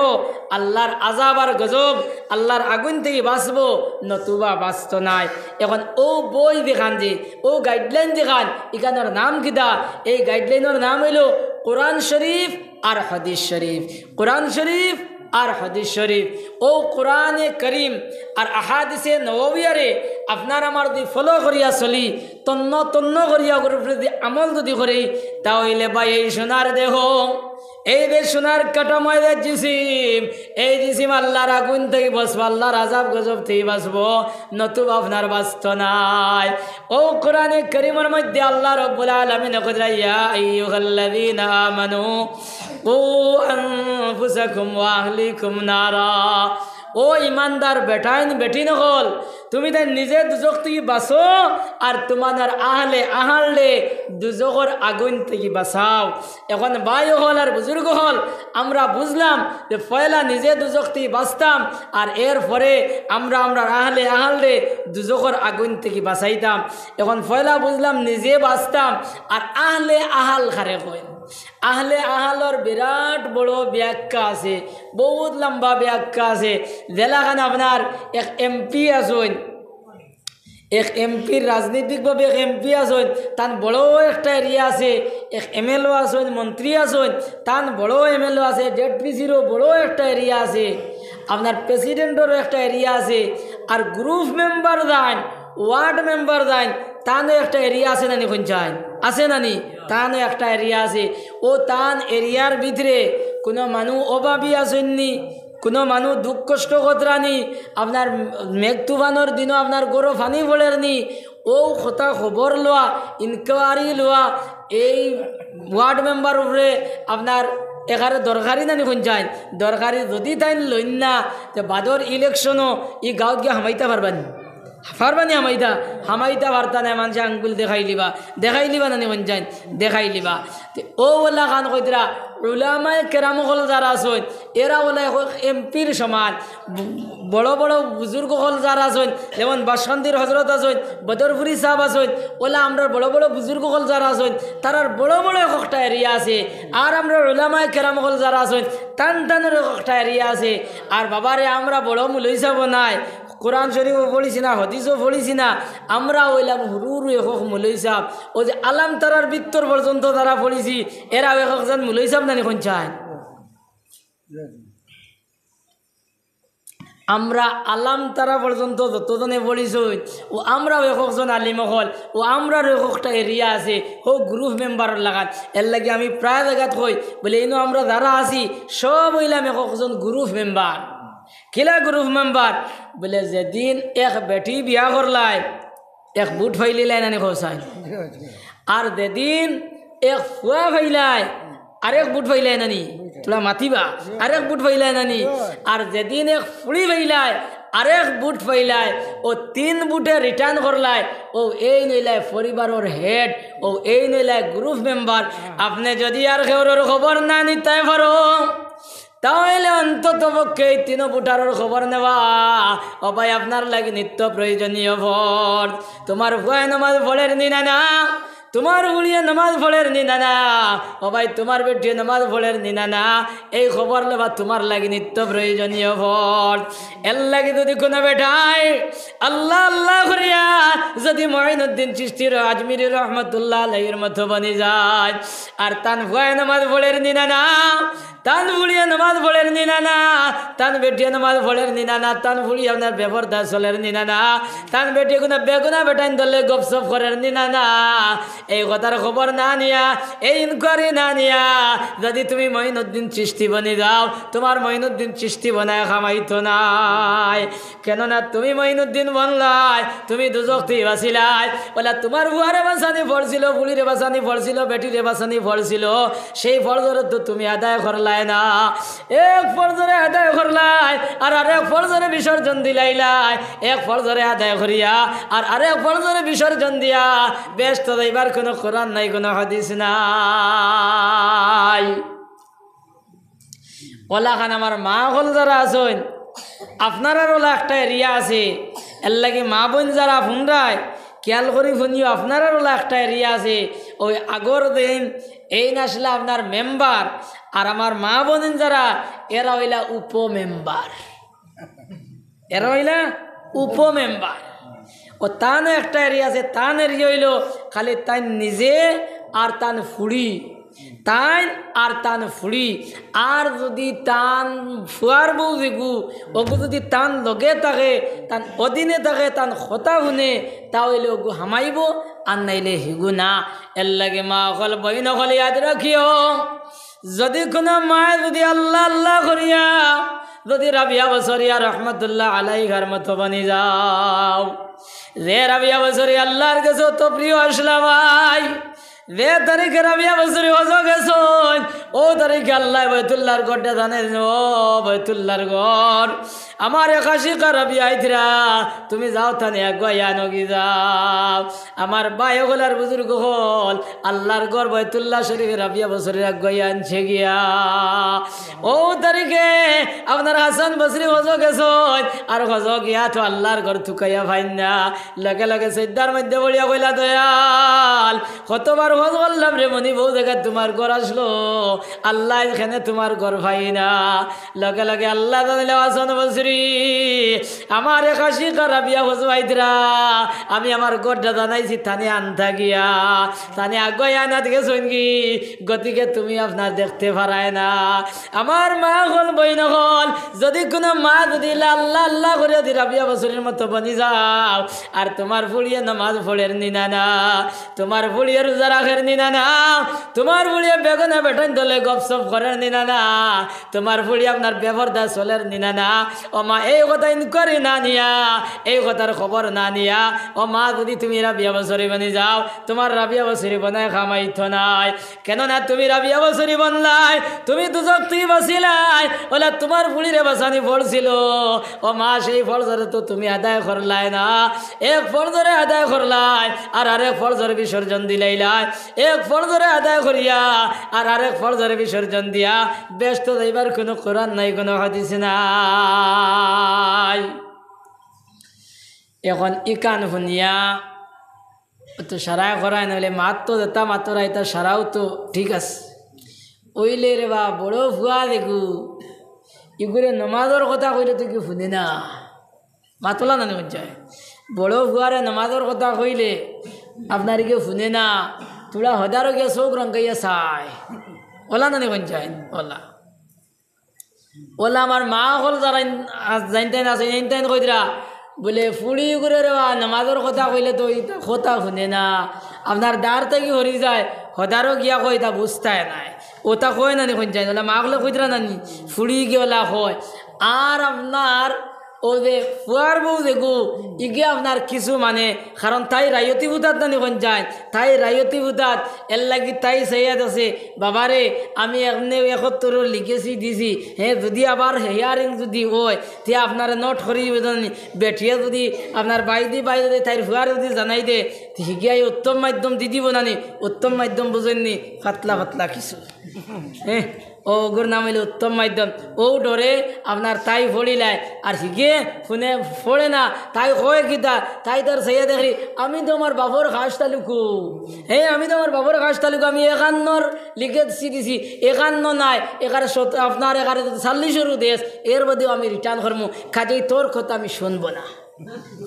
আল্লার আযাব আর গজব, আল্লার আগুইন থাকি বাঁচবো, নতুবা বাঁচতো নায়। এখন ও বই যেখান যে, ও গাইডলাইন যেখান, ইখানর নাম কিতা? এই গাইডলাইনর নাম অইলো কোরআন শরীফ আর হাদিস শরীফ। কোরআন শরীফ আর হাদিস শরীফ। ও কোরআনে করিম আর আহাদিসে নববিয়ারে আপনার আমার যুদি ফলো করিয়া চলি, তন্ন তন্ন করিয়া অগুর উপরে যুদি আমল যুদি করি, তা অইলে ভাই এই সোনার দেহ, এই যে সোনার কাঠামো, এই যে জিসিম, এই জিসিম আল্লার আগুইন থাকি বাঁচবো, আল্লার আযাব গজব থাকি বাঁচবো, নতুবা আপনার বাঁচতো নায়। ও কোরআনে করিমর মধ্যে আল্লাহ রাব্বুল আলামিন কইরা, ইয়া আইয়ুহাল্লাযীনা আমানু কু আনফুসাকুম ওয়া আহলিকুম নারা। ও ইমানদার বেটাইন বেটিন অকল, তুমি তাইন নিজে দুজখ থাকি বাঁচো, আর তুমার আহলে আহালরে দুজখর আগুইন থাকি বাঁচাও। এখন ভাই অকল আর বুজুর্গ অকল, আমরা বুঝলাম যে পয়লা নিজে দুজখ থাকি বাঁচতাম, আর এরপরে আমরা আমরার আহলে আহালরে দুজখর আগুইন থাকি বাঁচাইতাম। এখন পয়লা বুঝলাম নিজে বাঁচতাম, আর আহলে আহাল কারে কয়? আহলে আহালর বিরাট বড় ব্যাখ্যা আছে, বউত লম্বা ব্যাখ্যা আছে। যেলাখান আপনার এক এমপি আছইন, এক এমপির, রাজনৈতিকভাবে এক এমপি আছইন, তান বড় একটা এরিয়া আছে, এক এমএলএ আছইন, মন্ত্রী আছইন, তান বড় এমএলএ আছে, জেডপিসিরও বড় একটা এরিয়া আছে, আপনার প্রেসিডেন্টরও একটা এরিয়া আছে, আর গ্রুপ মেম্বার যাইন, ওয়ার্ড মেম্বার যাইন, তানও একটা এরিয়া আছে নানি, কইন চাইন? আছে নানি? তানও একটা এরিয়া আছে। অউ তান এরিয়ার ভিতরে কুনু মানুষ অভাবী আছইন নি, কুনু মানুষ দুঃখ কষ্ট কররা নি, আপনার মেঘ তুফানর দিনও আপনার ঘরো পানি পড়ের নি, অউ কথা খবর লওয়া, ইনকোয়ারি লওয়া, এই ওয়ার্ড মেম্বার উপরে আপনার একেবারে দরকারি নানি, কইন চাইন? দরকারি। যদি তাইন লইন না, তে বাদর ইলেকশনও ই গাঁওত গিয়া হামাইতা পারবা নি? পারবা নি হামাইতা? হামাইতা পারতা নায়, মানষে আঙ্গুল দেখাইলিবা, দেখাইলিবা নানি, কইন চাইন? দেখাইলিবা। তে অউ অলা খান কইতরা, উলামায়ে কেরাম অকল যারা আছইন, এরা অলা এমপির সমান, ব-, বড় বড় বুজুর্গ অকল যারা আছইন, যেমন বাসকান্দির হজরত আছইন, বদরপুরি সাব আছইন, অলা আমরার বড় বড় বুজুর্গ অকল যারা আছইন, তারার বড় বড় একটা এরিয়া আছে। আর আমরার উলামায়ে কেরাম অকল যারা আছইন, তান তানর একটা এরিয়া আছে। আর বাবারে, আমরা বড় মুলই সাব নায়, কোরআন শরীফও পড়ছি না, হাদিসও পড়ছি না, আমরা অইলাম হুরু হুরু একক মুলই সাব। অউ যে আলাম তারার ভিতর পর্যন্ত যারা পড়ছি, এরাও এককজন মুলই সাব নানি, কইন চাইন? আমরা আলাম তারা পর্যন্ত যতজনে পড়ছইন, অউ আমরাও এককজন আলিম অকল, অউ আমরারও একটা এরিয়া আছে, হউ গ্রুপ মেম্বারর লাখান। এরলাগি আমি প্রায় জাগাত কই, বলে, ইনো আমরা যারা আছি, সব অইলাম এককজন গ্রুপ মেম্বার। কিলা গ্রুপ মেম্বার? বলে, যেদিন এক বেটি বিয়া করলায়, এক ভুট পাইলিলায় নানি, কও চাইন? আর যেদিন এক ফুয়া পাইলায়, আরেক ভুট পাইলায় নানি? তোরা মাতিবা, আরেক ভুট পাইলায় নানি? আর যেদিন এক ফুড়ি পাইলায়, আরেক ভুট পাইলায়, অউ তিন ভুটে রিটার্ন করলায়, অউ এইন অইলায় পরিবারর হেড, অউ এইন অইলায় গ্রুপ মেম্বার। আপনে যদি আর কেউরর খবর না নিতায় পারো, তাইলে অন্তত পক্ষে এই তিনো ভুটারর খবর নেওয়া, ও ভাই, আপনার লাগি নিত্য প্রয়োজনীয় ফরজ। তুমার ফুয়ায় নামাজ পড়ের নি না না, তুমার ফুড়িয়ে নামাজ পড়ের নি না না, ও ভাই, তুমার বেটিয়ে নামাজ পড়ের নি না না, এই খবর নেওয়া তুমার লাগি নিত্য প্রয়োজনীয় ফরজ। এরলাগি যদি কুনু বেটায় আল্লাহ আল্লাহ করিয়া যদি মঈনুদ্দিন চিশতি আজমিরি রহমতুল্লাহ আলাইহির মতো বনি যায়, আর তান ফুয়ায় নামাজ পড়ের নি না না, তান ফুড়িয়ে নামাজ পড়ের নি না না, তান বেটিয়ে নামাজ পড়ের নি না না, তান ফুড়ি আপনার বেপর্দা চলের নি না না, তান বেটিয়ে কুনু বেগুনা বেটাইন ধরলে গপসপ করের নি না না, এই কথার খবর না নিয়া, এই ইনকোয়ারি না নিয়া, যদি তুমি মঈনুদ্দিন চিশতি বনি যাও, তুমার মঈনুদ্দিন চিশতি বনায় কাম অইতো নায়। কেননা তুমি মঈনুদ্দিন বনলায়, তুমি দুজখ থি বাচিলায়। অলা তুমার ফুয়ারে বাচানি পড়ছিল, ফুড়িরে বাচানি পড়ছিল, বেটিরে বাচানি পড়ছিল, সেই ফরজরে তো তুমি আদায় করলায় না। এক ফরজরে আদায় করলায়, আর আরেক ফরজরে বিসর্জন দিলাইলায়। এক ফরজরে আদায় করিয়া, আর আরেক ফরজরে বিসর্জন দিয়া, বেহেস্তো যাইবার কুনু কোরআন নাই, কুনু হাদিস নাই। অলাখান আমার মা অকল যারা আছইন, আপনারার অলা একটা এরিয়া আছে, এরলাগি মা বইন যারা হুনরায়, খিয়াল করি হুনিও, আপনারার অলা একটা এরিয়া আছে। অউ আগর দিন এইন আছলা আপনার মেম্বার, আর আমার মা বইন যারা, এরা অইলা উপমেম্বার। এরা অইলা উপমেম্বার। অউ তানও একটা এরিয়া আছে, তান এরিয়া অইলো খালি তাইন নিজে আর তান ফুড়ি, তাইন আর তান ফুড়ি। আর যদি তান ফুয়ার বউ যেগু, অগু যদি তান লগে থাকে, তান অধীনে থাকে, তান কথা হুনে, তা অইলে অগু হামাইবো, আর নাইলে হিগু না। এরলাগি মা অকল, বইন অকল, ইয়াদ রাখিও, যদি কুনু মায় যদি আল্লাহ আল্লাহ করিয়া যদি রাবিয়া বসরিয়া রহমতুল্লাহ আলাইহার মতো বনি যাও, যে রাবিয়া বসরি আল্লাহর গেছে অত প্রিয় আছলা ভাই, যে তারিখে রাবিয়া বসরি হজো গেছইন, অউ তারিখে আল্লায় বাইতুল্লাহর ঘরটা জানে, ও বাইতুল্লাহর ঘর, আমার একাশিকা রাবিয়া আইতরা, তুমি যাও তানে আগুয়াইয়া আনোগি যাও। আমার ভাই অকল আর বুজুর্গ অকল, আল্লাহর ঘর বাইতুল্লাহ শরীফে রাবিয়া বসরির আগুয়াইয়া আনছে গিয়া। অউ তারিখে আপনার হাসান বসরি হজো গেছইন, আর হজো গিয়া তো আল্লাহর ঘর তুকাইয়া পাইন না। লগে লগে সইজদার মধ্যে পড়িয়া কইলা, দয়াল, কতবার হজ করলাম রে মনিব, অউ জাগাত তুমার ঘর আছলো, আল্লায় কেনে তুমার ঘর পাই না। লগে লগে আল্লায় জানাইলা, হাসান বসরি, আমার এক আশিকা রাবিয়া বুঝবাইতরা, আমি আমার ঘরটা জানাইছি, তানে আনতা গিয়া, তানে আগুয়াই আনাত গেছইন গি, গতিকে তুমি আপনার দেখতে পারায় না। আমার মা অকল, বইন অকল, যদি কুনু মা যদি ইলা আল্লাহ আল্লাহ করি যদি রাবিয়া বসরির মতো বনি যাও, আর তুমার ফুড়িয়ে নামাজ পড়ের নি না না, তুমার ফুড়িয়ে রোজা রাখের নি না না, তুমার ফুড়িয়ে বেগুনে বেটাইন দলে গপসপ করের নি না না, তুমার ফুড়ি আপনার বেপর্দা চলের নি না না, ও মা, এই কথা ইনকোয়ারি না নিয়া, এই কথার খবর না নিয়া, ও মা, যদি তুমি রাবিয়া বসরি বনি যাও, তুমার রাবিয়া বসরি বনায় কামাইতো নায়। কেননা তুমি রাবিয়া বসরি বনলায়, তুমি দুজখ থাকি বাঁচিলায়, অলা তুমার ফুড়িরে বাঁচানি পড়ছিল। ও মা, সেই ফরজরে তো তুমি আদায় করলায় না। এক ফরজরে আদায় করলায়, আর আরেক ফরজরে বিসর্জন দিলাইলায়। এক ফরজরে আদায় করিয়া, আর আরেক ফরজরে বিসর্জন দিয়া, বেহেস্তো যাইবার কুনু কোরআন নাই, কুনু হাদিস নাই। এখন ইখান হুনিয়া তো সারায় করায়, নাইলে মাত তো যেতা মাতরা ইতা সারাও তো ঠিক আছে। অইলে রে বা, বড় ফুয়া দেখু, ইগুরে নমাজর কথা কইলে তো কেউ হুনে না। মাত অলা না নি কইন চাই? বড় ফুয়ারে নমাজর কথা কইলে আপনার কেউ হুনে না। থুড়া হদারো গিয়া চউখ রঙাইয়া চায়। অলা না নি কইন চাই? অলা। অলা আমার মা অকল যারা ইন-, আ, জানতাইন আছে, জানতাইন কইতরা। বুলে, ফুড়ি ইগুরে রে বা, নমাজর কথা কইলে তো ইতা কথা হুনে না। আপনার দার থাকি হরি যায়, হদারো গিয়া কয়, ইতা বুঝতায় নায়। অতা কয় না নি কইন চাই? অলা মা অকলে কইতরা না নি? ফুড়ি গিয়া অলা কয়। আর আপনার অউ যে ফুয়ার বউ যেগু, ইগে আপনার কিছু মানে, কারণ তাই রায়তি ফুতাত না নি কইন চাই? তাই রায়তি ফুতাত, এরলাগি তাই চাইয়া আছে, বাবারে, আমি এমনে একাত্তরর legacy দিছি, হে, যদি আবার hearing যদি অয়, তে আপনারে note করি দিবো জানি, বেটিয়ে যদি আপনার বাইদি বাই যদি তাইর ফুয়ারে যদি জানাই দে, তে হিগিয়াই উত্তম মাধ্যম দি দিবো না নি, উত্তম মাধ্যম বুঝইন নি, পাতলা পাতলা কিছু। হে, অউ অগুর নাম অইলো উত্তম মাধ্যম। অউ ডরে আপনার তাই পড়িলায়, আর হিগে হুনে পড়ে না। তাই কয় কিতা, তাই তার চাইয়া দেখি, আমি তো আমার বাপর খাস তালুকু। হে, আমি তো আমার বাপর খাস তালুকু, আমি একান্নর legacy দিছি, একান্ন নায়, এগারো শত, আপনার এগারো শত চল্লিশরও দেশ, এর বাদেও আমি return করমু, কাজেই তোর কথা আমি শুনবো না।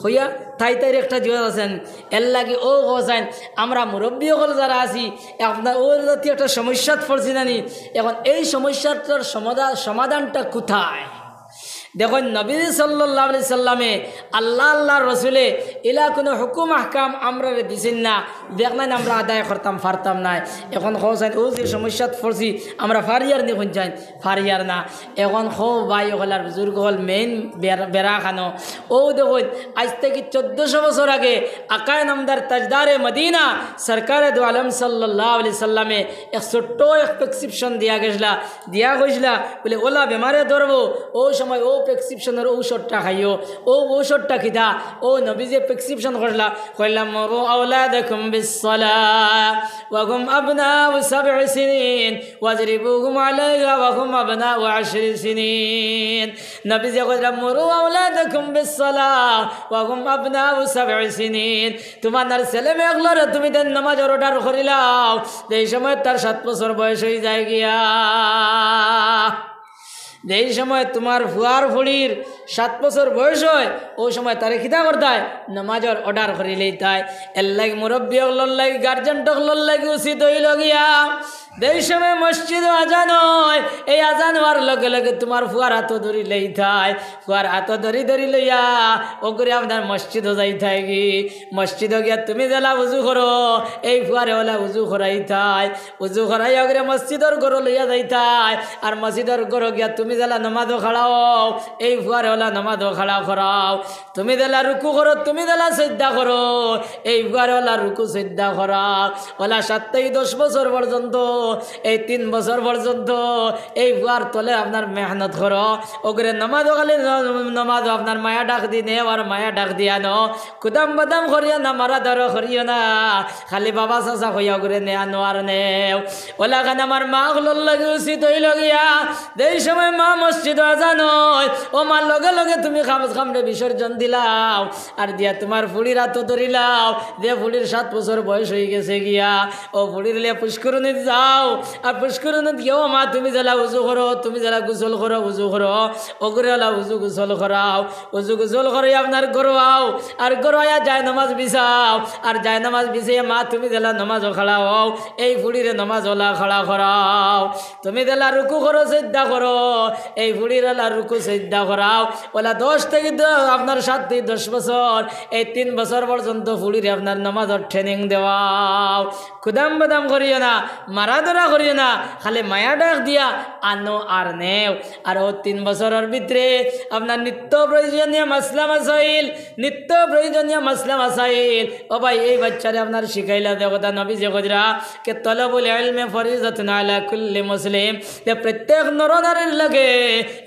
কইয়া তাই তাইর একটা জুয়াজ আছেন, এরলাগি অউ কইছইন, আমরা মুরব্বি অকল যারা আছি, আপনার অউ জাতীয় একটা সমস্যাত পড়ছি না নি? এখন এই সমস্যাটার সমাধা-, সমাধানটা কোথায়? দেখইন, নবীজি সাল্লাল্লাহু আলাইহি সাল্লামে, আল্লাহ, আল্লাহর রসুলে ইলা কুনু হুকুম আহকাম আমরারে দিছইন না, দেখলাইন আমরা আদায় করতাম পারতাম নায়। এখন কইছইন, অউ যে সমস্যাত পড়ছি, আমরা পারিয়ার নি কইন চাই? পারিয়ার না। এখন কও ভাই অকল আর বুজুর্গ অকল, main বের-, বেড়া খানো। অউ দেখইন, আইজ থাকি চৌদ্দশো বছর আগে আকায়ে নামদার তাজদারে মদিনা সরকারে দু আলম সাল্লাল্লাহু আলাইহি সাল্লামে এক ছোট্ট এক prescription দিয়া গেছলা, দিয়া কইছলা, বুলে, অলা বেমারে ধরবো, অউ সময় অউ prescriptionর ঔষধটা খাইও। অউ ঔষধটা কিতা? অউ নবীজিয়ে prescription করলা, কইলা, مروا أولادكم بالصلاة وهم أبناء سبع سنين واضربوهم عليها وهم أبناء عشر سنين। নবীজিয়ে কইলা, مروا أولادكم بالصلاة وهم أبناء سبع سنين। তুমার ছেলে মেয়ে অকলরে তুমি দেন নমাজর order করিলাও, যেই সময় তার সাত বছর বয়স অইযায় গিয়া। যেই সময় তুমার ফুয়ার ফুড়ির সাত বছর বয়স অয়, অউ সময় তারে কিতা করতায়? নমাজর order করিলাইতায়। এরলাগি মুরব্বি অকলর লাগি, guardian অকলর লাগি উচিত অইলো গিয়া, যেই সময় মসজিদো আজান অয়, এই আজান অওয়ার লগে লগে তুমার ফুয়ার আতো ধরিলাইতায়। ফুয়ার আতো ধরি ধরি লইয়া অগুরে আপনার মসজিদো যাইতায় গি। মসজিদো গিয়া তুমি যেলা উজু করো, এই ফুয়ারে অলা উজু করাইতায়। উজু করাইয়া অগুরে মসজিদর ঘরো লইয়া যাইতায়। আর মসজিদর ঘরো গিয়া তুমি যেলা নমাজো খাড়া অও, এই ফুয়ারে অলা নমাজো খাড়া করাও। তুমি যেলা রুকু করো, তুমি যেলা সইজদা করো, এই ফুয়ারে অলা রুকু সইজদা করাও। অলা সাত থাকি দশ বছর পর্যন্ত, এই তিন বছর পর্যন্ত এই ফুয়ার তলে আপনার মেহনত করো। অগুরে নমাজো খালি ন-, নমাজো আপনার মায়া ডাক দি নেও আর মায়া ডাক দি আনো। কুদাম বাদাম করিও না, মারা ধরো করিও না, খালি বাবা চাচা কইয়া অগুরে নেয়া নোয়ার নেও। অলাখান আমার মা অকলর লাগি উচিত অইলো গিয়া, যেই সময় মা মসজিদো আজান অয়, ও মা, লগে লগে তুমি কাপড় কাপড় বিসর্জন দিলাও, আর দিয়া তুমার ফুড়ির আতো ধরিলাও, যে ফুড়ির সাত বছর বয়স অইগেছে গিয়া, অউ ফুড়ির লইয়া পুষ্করিণীত যাও। আও। আর পুষ্করিণীত গিয়াও মা, তুমি যেলা উজু করো, তুমি যেলা গোসল করো, উজু করো, অগুরে অলা উজু গোসল করাও, উজু গোসল করি আপনার ঘরো আও, আর ঘরো আইয়া জায়নামাজ বিছাও, আর জায়নামাজ বিছাইয়া মা, তুমি যেলা নামাজো খাড়া অও, এই ফুড়িরে নামাজো অলা খাড়া করাও। তুমি যেলা রুকু করো, সিজদা করো, এই ফুড়িরে অলা রুকু সিজদা করাও। অলা দশ থাকি দ-, আপনার সাত থাকি দশ বছর, এই তিন বছর পর্যন্ত ফুড়িরে আপনার নামাজর training দেওয়াও। খুদাম বাদাম করিও না, মারা ধরা করিও না, খালি মায়া ডাক দিয়া আনো আর নেও। আর অউ তিন বছরর ভিতরে আপনার নিত্য প্রয়োজনীয় মাসলা মাসাইল, নিত্য প্রয়োজনীয় মাসলা মাসাইল, ও ভাই, এই বাচ্চারে আপনার শিখাইলা দে কথা। নবীজি কইরা কে তলবুল ইলমে ফরিজাতুন আলা কুল্লি মুসলিম, যে প্রত্যেক নরনারীর লাগি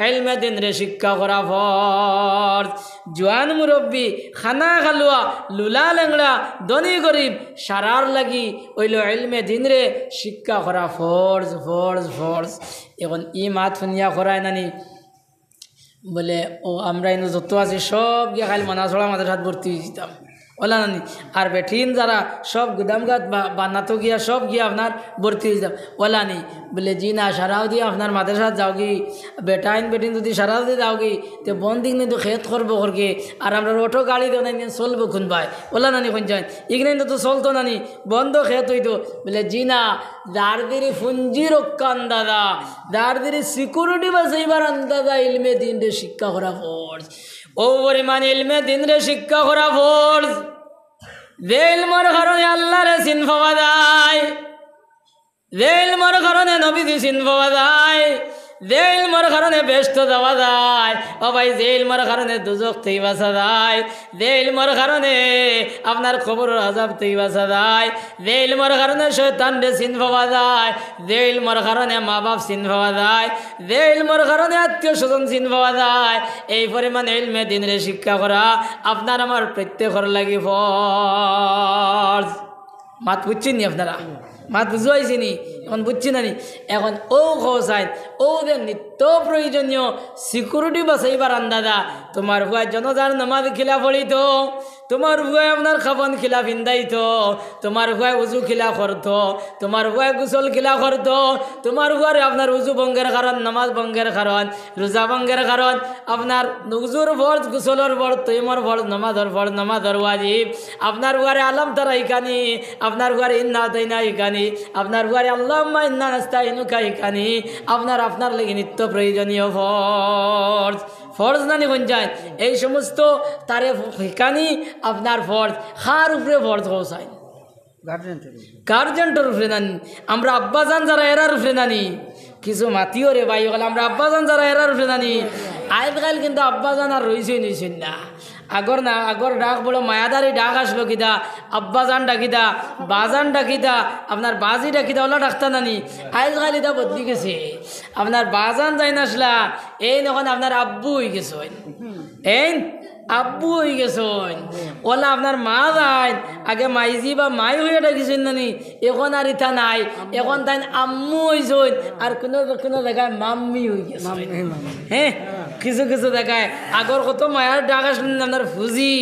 ইলমে দিনরে শিক্ষা করা ফরজ। জোয়ান মুরব্বি, খানা খালুয়া, লুলা লেংড়া, ধনী গরিব, সারার লাগি অইলো ইলমে দিনরে শিক্ষা করা ফরজ, ফরজ, ফরজ। এখন ই মাত হুনিয়া করায় নানি, বলে, ও আমরা ইনো যত আছি সব গিয়া কাইল মনাছড়া মাদ্রাসাত ভর্তি অইযিতাম, অলা নানি? আর বেটিন যারা সব গুদামঘাট বা-, বান্নাতো গিয়া সব গিয়া আপনার ভর্তি অইযিতাম, অলা নি? বলে, জি না, সারাও দিয়া আপনার মাদ্রাসাত যাওগি, বেটাইন বেটিন যদি সারাও দিয়া যাওগি, তে বন্দিক নিয়ে তো খেত করবো করকে, আর আমরা অটো গাড়ি দেও না, ইখান চলবো কুনবায়? অলা নানি কইন যাইন, ইখান তো চলতো নানি, বন্ধ খেত অইতো। বলে, জি না, যার দিরি পুঞ্জি রক্ষা আন্দাজা, যার দিরি security বাঁচাইবার আন্দাজা ইলমে দিনরে শিক্ষা করা ফরজ। অউ পরিমাণ ইলমে দিনরে শিক্ষা করা ফরজ। যে ইলমর কারণে আল্লারে চিন পাওয়া যায়, যে ইলমর কারণে নবীজি চিন পাওয়া যায়, যে ইলমর কারণে বেহেস্তো যাওয়া যায়, ও ভাই, যে ইলমর কারণে দুজখ থাকি বাঁচা যায়, যে ইলমর কারণে আপনার কবরর আযাব থাকি বাঁচা যায়, যে ইলমর কারণে শয়তানরে চিন পাওয়া যায়, যে ইলমর কারণে মা বাপ চিন পাওয়া যায়, যে ইলমর কারণে আত্মীয় স্বজন চিন পাওয়া যায়, এই পরিমাণ ইলমে দিনরে শিক্ষা করা আপনার আমার প্রত্যেকর লাগি ফরজ। মাত বুঝছইন নি আপনারা? মাত বুঝাইছি নি? এখন বুঝছইন না নি? এখন অউ কও চাইন, অউ যে নিত্য প্রয়োজনীয় security বাঁচাইবার আন্দাজা, তুমার পুয়ায় জনাজার নামাজ কিলা পড়িতো, তুমার পুয়ায় আপনার কাফন কিলা ফিন্দাইতো, তুমার পুয়ায় উজু কিলা করতো, তুমার পুয়ায় গোসল কিলা করতো, তুমার পুয়ারে আপনার উজু ভঙ্গের কারণ, নামাজ ভঙ্গের কারণ, রোজা ভঙ্গের কারণ, আপনার উজুর ফরজ, গোসলর ফরজ, তৈমুমর ফরজ, নামাজর ফরজ, নামাজর ওয়াজিব, আপনার পুয়ারে আলাম তারা হিকানি, আপনার পুয়ারে ইন্না আতাইনা হিকানি, আপনার পুয়ারে আল্লাহুম্মা ইন্না নাস্তাইনুকা হিকানি, আপনার, আপনার লাগি নিত্য প্রয়োজনীয় ফরজ, ফরজ নানি কইন যাইন, এই সমস্ত তারে হিকানি আপনার ফরজ। কার উপরে ফরজ কও চাইন? গার্জেন্টর উপরে। গার্জেন্টর উপরে নানি? আমরা আব্বাজান যারা এরার উপরে নানি? কিছু মাতিও রে ভাই অকল, আমরা আব্বাজান যারা এরার উপরে নানি? আইজকাইল কিন্তু আব্বাজান আর রইছইন, রইছইন না। আগর না, আগর ডাক বড় মায়াদারি ডাক আছলো কিতা, আব্বাজান ডাকিতা, বাজান ডাকিতা, আপনার বাজি ডাকিতা, অলা ডাকতা নানি? আইজকাইল ইতা বদলি গেছে। আপনার বাজান যাইন আছলা, এইন অখন আপনার আব্বু অইগেছইন। এইন আব্বু অইগেছইন। অলা আপনার মা যাইন, আগে মাইজি বা মাই অইয়া ডাকিছইন নানি, এখন আর ইতা নাই, এখন তাইন আম্মু অইছইন, আর কুনু, কুনু জাগায় মাম্মি অইগেছইন। Mummy, mummy. হে, কিছু কিছু জাগায় আগর কত মায়ার ডাক আছলো নানি আপনার ফুজি,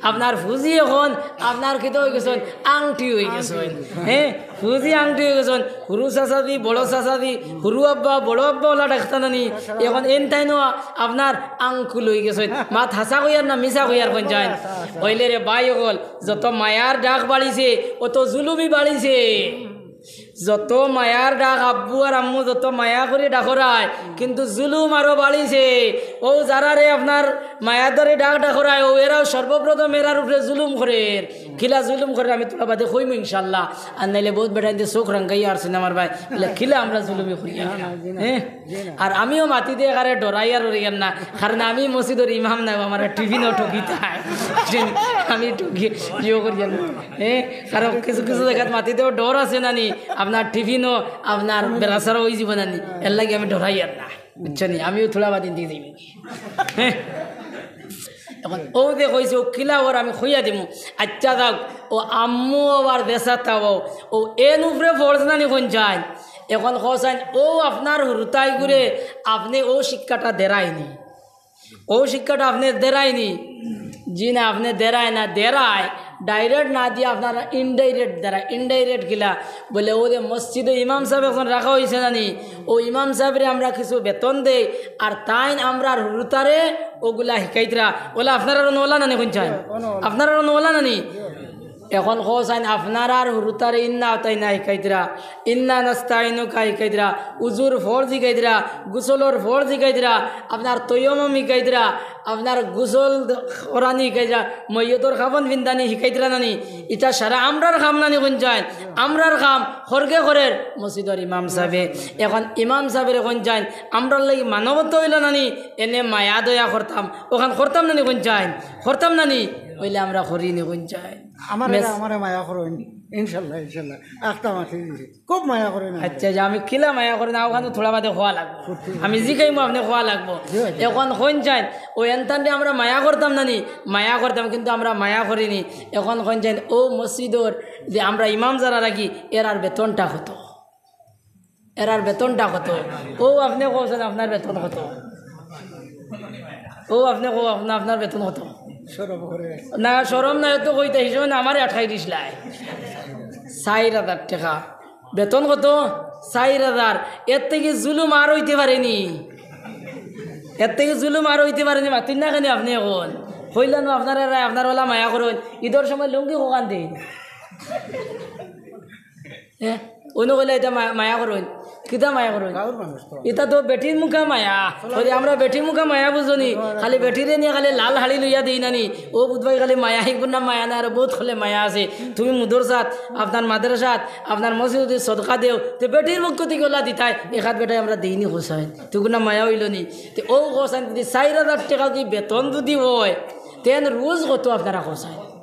আপনার ফুজি এখন আপনার কিতা অইগেছইন, আংটি অইগেছইন। হে, ফুজি আংটি অইগেছইন, হুরু চাচাজি, বড় চাচাজি, হুরু আব্বা, বড় আব্বা অলা ডাকতা নানি, এখন এইন তাইনও আপনার আঙ্কুল অইগেছইন। মাত হাছা কইয়ার না মিছা কইয়ার কইন যাইন? অইলে রে ভাই অকল, যত মায়ার ডাক বাড়িছে, অত জুলুমি বাড়িছে। যত মায়ার ডাক আব্বু আর আম্মু যত মায়া করি ডাকরায়, কিন্তু জুলুম আরো বাড়িছে। অউ যারারে আপনার মায়াদারি ডাক ডাকরায়, অউ এরাও সর্বপ্রথম এরার উপরে জুলুম করের। কিলা জুলুম করের আমি তুলা বাদে কইমু ইনশাআল্লাহ। আর নাইলে বউত বেটাইন্তে চউখ রাঙ্গাইয়া আর সিনেমার ভাই, বলে, কিলা আমরা জুলুমি করি? হে? আর আমিও মাতি দে একারে ডরাইয়ার উড়িয়ার না, কারণ আমি মসজিদর ইমাম নায়, আমারে টিফিনও ঠকিতায়। আমি ঠকি ইয়ে করিয়ার না। হে? কারণ কিছু কিছু জাগাত মাতি দেও ডর আছে নানি, আপনার টিফিনও আপনার বেড়াছাড়া অইযিবো নানি, এরলাগি আমি ডরাইয়ার না। বুঝছো নি? আমিও তুলা বাদিন দিয়া যাইমু। হে? এখন অউ যে কইছে, অউ কিলা অর আমি কইয়া দিমু। আচ্ছা যাউক, অউ আম্মু অউ আর যেসাতা অউ, অউ এইন উপরে ফরজ নানি কইন যাইন? এখন কও চাইন, অউ আপনার হুরুতাইগুরে আপনে অউ শিক্ষাটা দেরায়নি, অউ শিক্ষাটা আপনে দেরায়নি? জি না, আপনে দেরায় না, দেরায়। ডাইরেক্ট না দিয়া আপনারা ইনডাইরেক্ট দ্বারা, ইনডাইরেক্ট কিলা? বলে, ও যে মসজিদো ইমাম সাব একজন রাখা অইছে না নি, ও ইমাম সাবরে আমরা কিছু বেতন দেই, আর তাইন আমরার হুরুতারে ওগুলা হিকাইতরা। ওলা আপনারারও নওলা না নি কইন চাইন? আপনারারও নওলা না নি? এখন কও চাইন, আপনারার হুরুতারে ইন্না আতাইনা হিকাইতরা, ইন্না নাস্তাইনুকা হিকাইতরা, উজুর ফরজ হিকাইতরা, গোসলর ফরজ হিকাইতরা, আপনার তৈয়মম হিকাইতরা, আপনার গোসল করানি হিকাইতরা, মইয়তর কাফন ফিন্দানি হিকাইতরা না নি? ইতা সারা আমরার কাম না নি কইন চাইন? আমরার কাম খরগে করের মসজিদর ইমাম সাবে। এখন ইমাম সাবরে কইন চাইন, আমরার লাগি মানবতা অইলো না নি? এনে মায়া দয়া করতাম, অখান করতাম না নি কইন চাইন? করতাম না নি? অইলে আমরা করি নি কইন চাইন? আমারে, মেস- আমারে মায়া করইন, ইনশাল্লাহ, ইনশাল্লাহ। আখতা মাতি দিছি। খুব মায়া করইন আমারে। আচ্ছা, যে আমি কিলা মায়া করি না, অখান তো থুড়া বাদে কওয়া লাগবো। আমি জিকাইমু, আপনে কওয়া লাগবো। জি, জি। এখন কইন চাইন, ও এনতানরে আমরা মায়া করতাম না নি? মায়া করতাম, কিন্তু আমরা মায়া করি নি। এখন কইন চাইন, ও মসজিদর যে আমরা ইমাম যারা রাখি, এরার বেতনটা কত? এরার বেতনটা কত? ও আপনে কও চাইন, আপনার বেতন কত? ও আপনে কও, আপনা-, আপনার বেতন কত? শরম করে। না, শরম নাই তো কইতে, হিসাবে না আমারে আটকাই দিছলায়। চাইর হাজার টেকা। বেতন কত? চাইর হাজার। এর থাকি জুলুম আর অইতে পারে নি? এর থাকি জুলুম আর অইতে পারে নি? মাতইন না কেনে আপনে এখন? কইলা নু আপনারারে, আপনার ওলা মায়া করইন। ইদর সময় লুঙ্গি কখান দেইন? হ্যাঁ, অনো কইলা ইতা মা-, মায়া করইন। কিতা মায়া করইন? গাঁওর মানুষ তো। ইতা তো বেটির মুখা মায়া। করি আমরা বেটির মুখা মায়া বুঝো নি? খালি বেটিরে নিয়া খালি লাল হাড়ি লইয়া দেই না নি? ও বুধ ভাই খালি মায়া, ইগুর নাম মায়া না, আরো বউত খলে মায়া আছে। তুমি মুদরসাত, আপনার মাদ্রাসাত, আপনার মসজিদো যদি সদকা দেও, তে বেটির পক্ষ থাকি ওলা দিতায়, এক আত বেটায় আমরা দেই নি কও চাইন। তে ইগুর নাম মায়া অইলো নি? তে ও কও চাইন যদি চাইর হাজার টেকা যদি বেতন যদি অয়, তে এন রুজ কত আপনারা কও চাইন?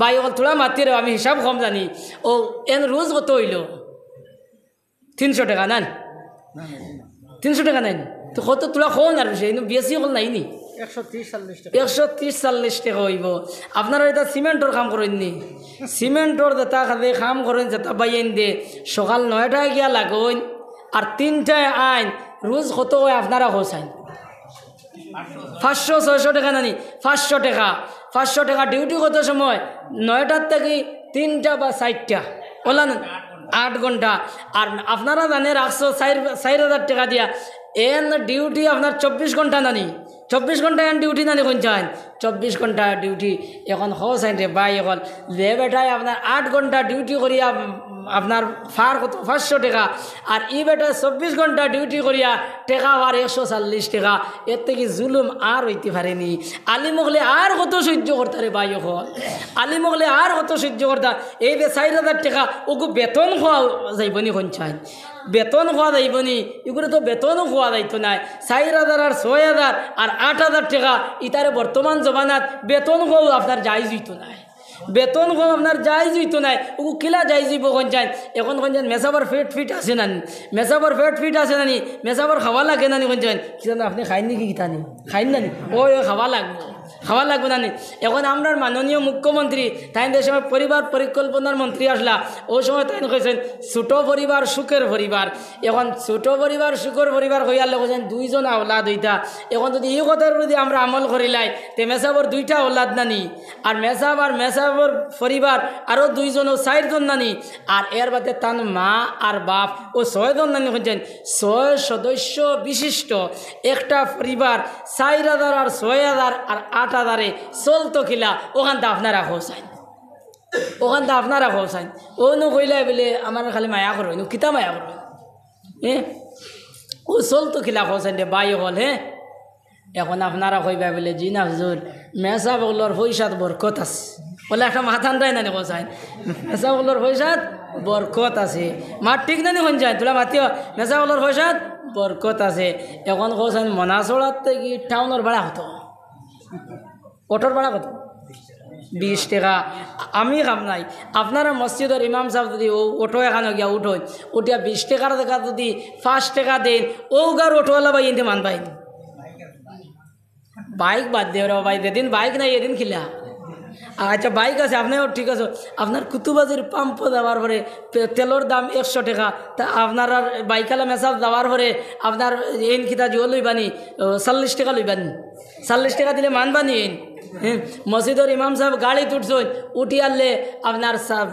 ভাই অকল থুড়া মাতিরাও, আমি হিসাব কম জানি। ও, এন রুজ কত অইলো? তিনশো টেকা নান? তিনশো টেকা নাইন? তে কত থুড়া কও না, আর বেশি, ইনো বেশি অকল নাই নি? একশো তিরিশ চল্লিশ টেকা। একশো তিরিশ চল্লিশ টেকা অইবো। আপনারা ইতা সিমেন্টর কাম করইন নি? সিমেন্টর যেতা কাজে কাম করইন, যেতা বাইয়াইন দে, সকাল নয়টায় গিয়া লাগইন, আর তিনটায় আইন, রুজ কত অয় আপনারা কও চাইন? পাঁচশো, ছয়শো টেকা না নি? পাঁচশো টেকা। পাঁচশো টেকা ডিউটি কত সময়? নয়টার থাকি তিনটা বা চাইরটা। ওলা না? আট ঘন্টা। আর আপনারা জানে রাখছো চাইর, চাইর হাজার টেকা দিয়া। এন ডিউটি আপনার চব্বিশ ঘন্টা না নি? চব্বিশ ঘন্টা এন ডিউটি না নি কইন চাইন? চব্বিশ ঘন্টা ডিউটি। এখন কও চাইন রে ভাই অকল, যে বেটায় আপনার আট ঘন্টা ডিউটি করিয়া আপনার ফার কত? পাঁচশো টেকা। আর ই বেটায় চব্বিশ ঘন্টা ডিউটি করিয়া টেকা ফার একশো চল্লিশ টেকা। এর থাকি জুলুম আর অইতে পারে নি? আলিম অকলে আর কত সহ্য করতা রে ভাই অকল? আলিম অকলে আর কত সহ্য করতা? এই যে চাইর হাজার টেকা, ওগু বেতন কওয়া যাইবো নি কইন চাইন? বেতন কওয়া যাইবো নি? ইগুরে তো বেতনও কওয়া যাইতো নায়। চাইর হাজার আর ছয় হাজার আর আট হাজার টেকা, ইতারে বর্তমান জমানাত বেতন কওয়া আপনার জায়েজ অইতো নায়। বেতন কওয়া আপনার জায়েজ অইতো নায়। ওগু কিলা জায়েজ অইবো কইন চাইন? এখন কইন চাইন মেসাবর পেট ফিট আছে না নি? মেসাবর পেট ফিট আছে না নি? মেসাবর খাওয়া লাগে না নি কইন চাইন? কিতা আপনে খাইন নি কি কিতা নি? খাইন না নি? ওই, ওই খাওয়া লাগবো, খাওয়া লাগবো না নি? এখন আমরার মাননীয় মুখ্যমন্ত্রী, তাইন যে সময় পরিবার পরিকল্পনার মন্ত্রী আছলা, অউ সময় তাইন কইছইন, "ছোট পরিবার সুখের পরিবার।" এখন ছোট পরিবার সুখের পরিবার কইয়ার লগে কইছইন দুইজন আওলাদ অইতা। এখন যদি ই কথার উপরে যদি আমরা আমল করিলাই, তে মেসাবর দুইটা আওলাদ না নি, আর মেসাব আর মেসাবর পরিবার আরো দুইজন, অউ চাইরজন না নি, আর এর বাদে তান মা আর বাপ, অউ ছয়জন না নি কইছইন, ছয় সদস্য বিশিষ্ট একটা পরিবার চাইর হাজার আর ছয় হাজার আর আট হাজারে চলতো কিলা, অখানতা আপনারা কও চাইন। অখানতা আপনারা কও চাইন। অউ নু কইলাই বুলে, "আমার খালি মায়া করইন, নু কিতা মায়া করইন?" হে? অউ চলতো কিলা কও চাইন রে ভাই অকল, হে? এখন আপনারা কইবা বুলে, "জি না হুজুর, মেসাব অকলর পয়সাত বরকত আছে।" বুলে একটা মাত আনরায় না নি কও চাইন। মেসাব অকলর পয়সাত বরকত আছে। মাত ঠিক না নি কইন চাইন? থুড়া মাতিও, মেসাব অকলর পয়সাত বরকত আছে। এখন কও চাইন মনাছড়াত থাকি টাউনর ভাড়া কত? অটোর ভাড়া কত? বিশ টেকা। আমি কাম নাই। আপনারা মসজিদর ইমাম সাব যদি অউ অটো এখানো গিয়া উঠইন, উঠিয়া বিশ টেকার জাগাত যদি পাঁচ টেকা দেইন, অউ গার অটোআলা ভাইয়াইন্তে মানবা নি? বাইক বাদ দেও রে ভাই, যেদিন বাইক নাই, এদিন কিলা? আচ্ছা, বাইক আছে, আপনেও ঠিক আছে। আপনার কুতুবাজির পাম্প যাওয়ার পরে পে-, তেলর দাম একশো টেকা, তা আপনার আর বাইকালা মেসাব যাওয়ার পরে আপনার এইন কিতা জুয়ো লইবানি, ও, চল্লিশ টেকা লইবানি। চল্লিশ টেকা দিলে মানবানি এইন? হ্যাঁ, মসজিদর ইমাম সাব গাড়িত উঠছইন, উঠি আনলে আপনার সা-,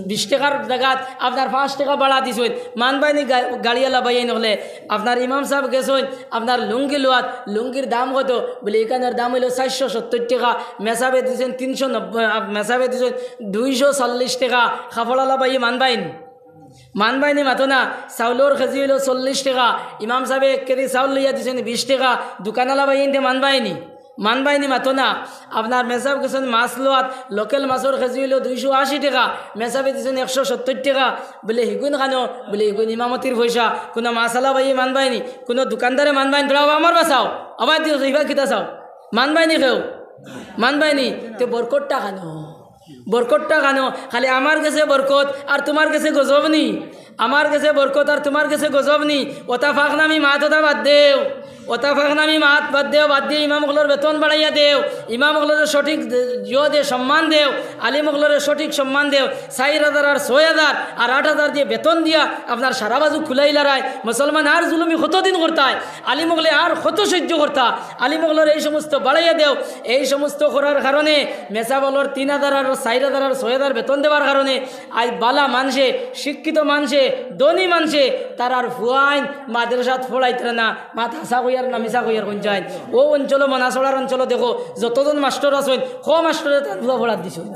বিশ টেকার জাগাত আপনার পাঁচ টেকা বাড়া দিছইন, মানবায়নি গা-, গাড়িওয়ালা ভাইয়াইন অকলে? আপনার ইমাম সাব গেছইন, আপনার লুঙ্গি লওয়াত, লুঙ্গির দাম কত? বলে, "ইখানর দাম অইলো চাইরশো সত্তইর টেকা।" মেসাবে দিছইন তিনশো নব্বই, আ, মেসাবে দিছইন দুইশো চল্লিশ টেকা। কাপড়ওয়ালা ভাইয়ে মানবায়নি? মানবায়নি মাতো না। চাউলর কেজি অইলো চল্লিশ টেকা, ইমাম সাবে এক কেজি চাউল লইয়া দিছইন বিশ টেকা, দোকানওয়ালা ভাইয়াইন্তে মানবায়নি? মানবায়নি মাতো না। আপনার মেসাব গেছইন মাছ লওয়াত, লোকেল মাছর কেজি অইলো দুইশো আশি টেকা, মেসাবে দিছইন একশো সত্তইর টেকা। বলে, "হিগুন কানো?" বলে, "হিগুন ইমামতির পয়সা।" কুনু মাছআলা ভাইয়ে মানবায়নি? কুনু দোকানদারে মানবায়নি? তোরা আমার বাসাও, আবার দিও, ইবা কিতা চাও? মানবায়নি কেউ? মানবায়নি? তে বরকতটা কানো? বরকতটা কানো? খালি আমার গেছে বরকত আর তুমার গেছে গজব নি? আমার গেছে বরকত আর তুমার গেছে গজব নি? ওটা ফাঁকনামি মাত, ওটা বাদ দেও। ওটা ফাঁকনামি মাত বাদ দেও, বাদ দিয়া ইমাম অকলর বেতন বাড়াইয়া দেও, ইমাম অকলরে সঠিক দে-, ইয়ো দে, সম্মান দেও, আলিম অকলরে সঠিক সম্মান দেও। চাইর হাজার আর ছয় হাজার আর আট হাজার দিয়া বেতন দিয়া আপনার সারা বাজু খুলাইলারায়। মুসলমান আর জুলুমি কতদিন করতায়? আলিম অকলে আর কত সহ্য করতা? আলিম অকলরে এই সমস্ত বাড়াইয়া দেও। এই সমস্ত করার কারণে মেসাব অকলর তিন হাজার আর চাইর হাজার আর ছয় হাজার বেতন দেওয়ার কারণে আইজ বালা মানষে, শিক্ষিত মানষে, ধনী মানষে, তারার ফুয়াইন মাদ্রাসাত পড়াইতরা না। মাত হাছা কইয়ার না মিছা কইয়ার কইন চাইন? অউ অঞ্চলো, মনাছড়ার অঞ্চলো দেখো, যতজন মাস্টর আছইন, কো মাস্টরে তান ফুয়া পড়াত দিছইন।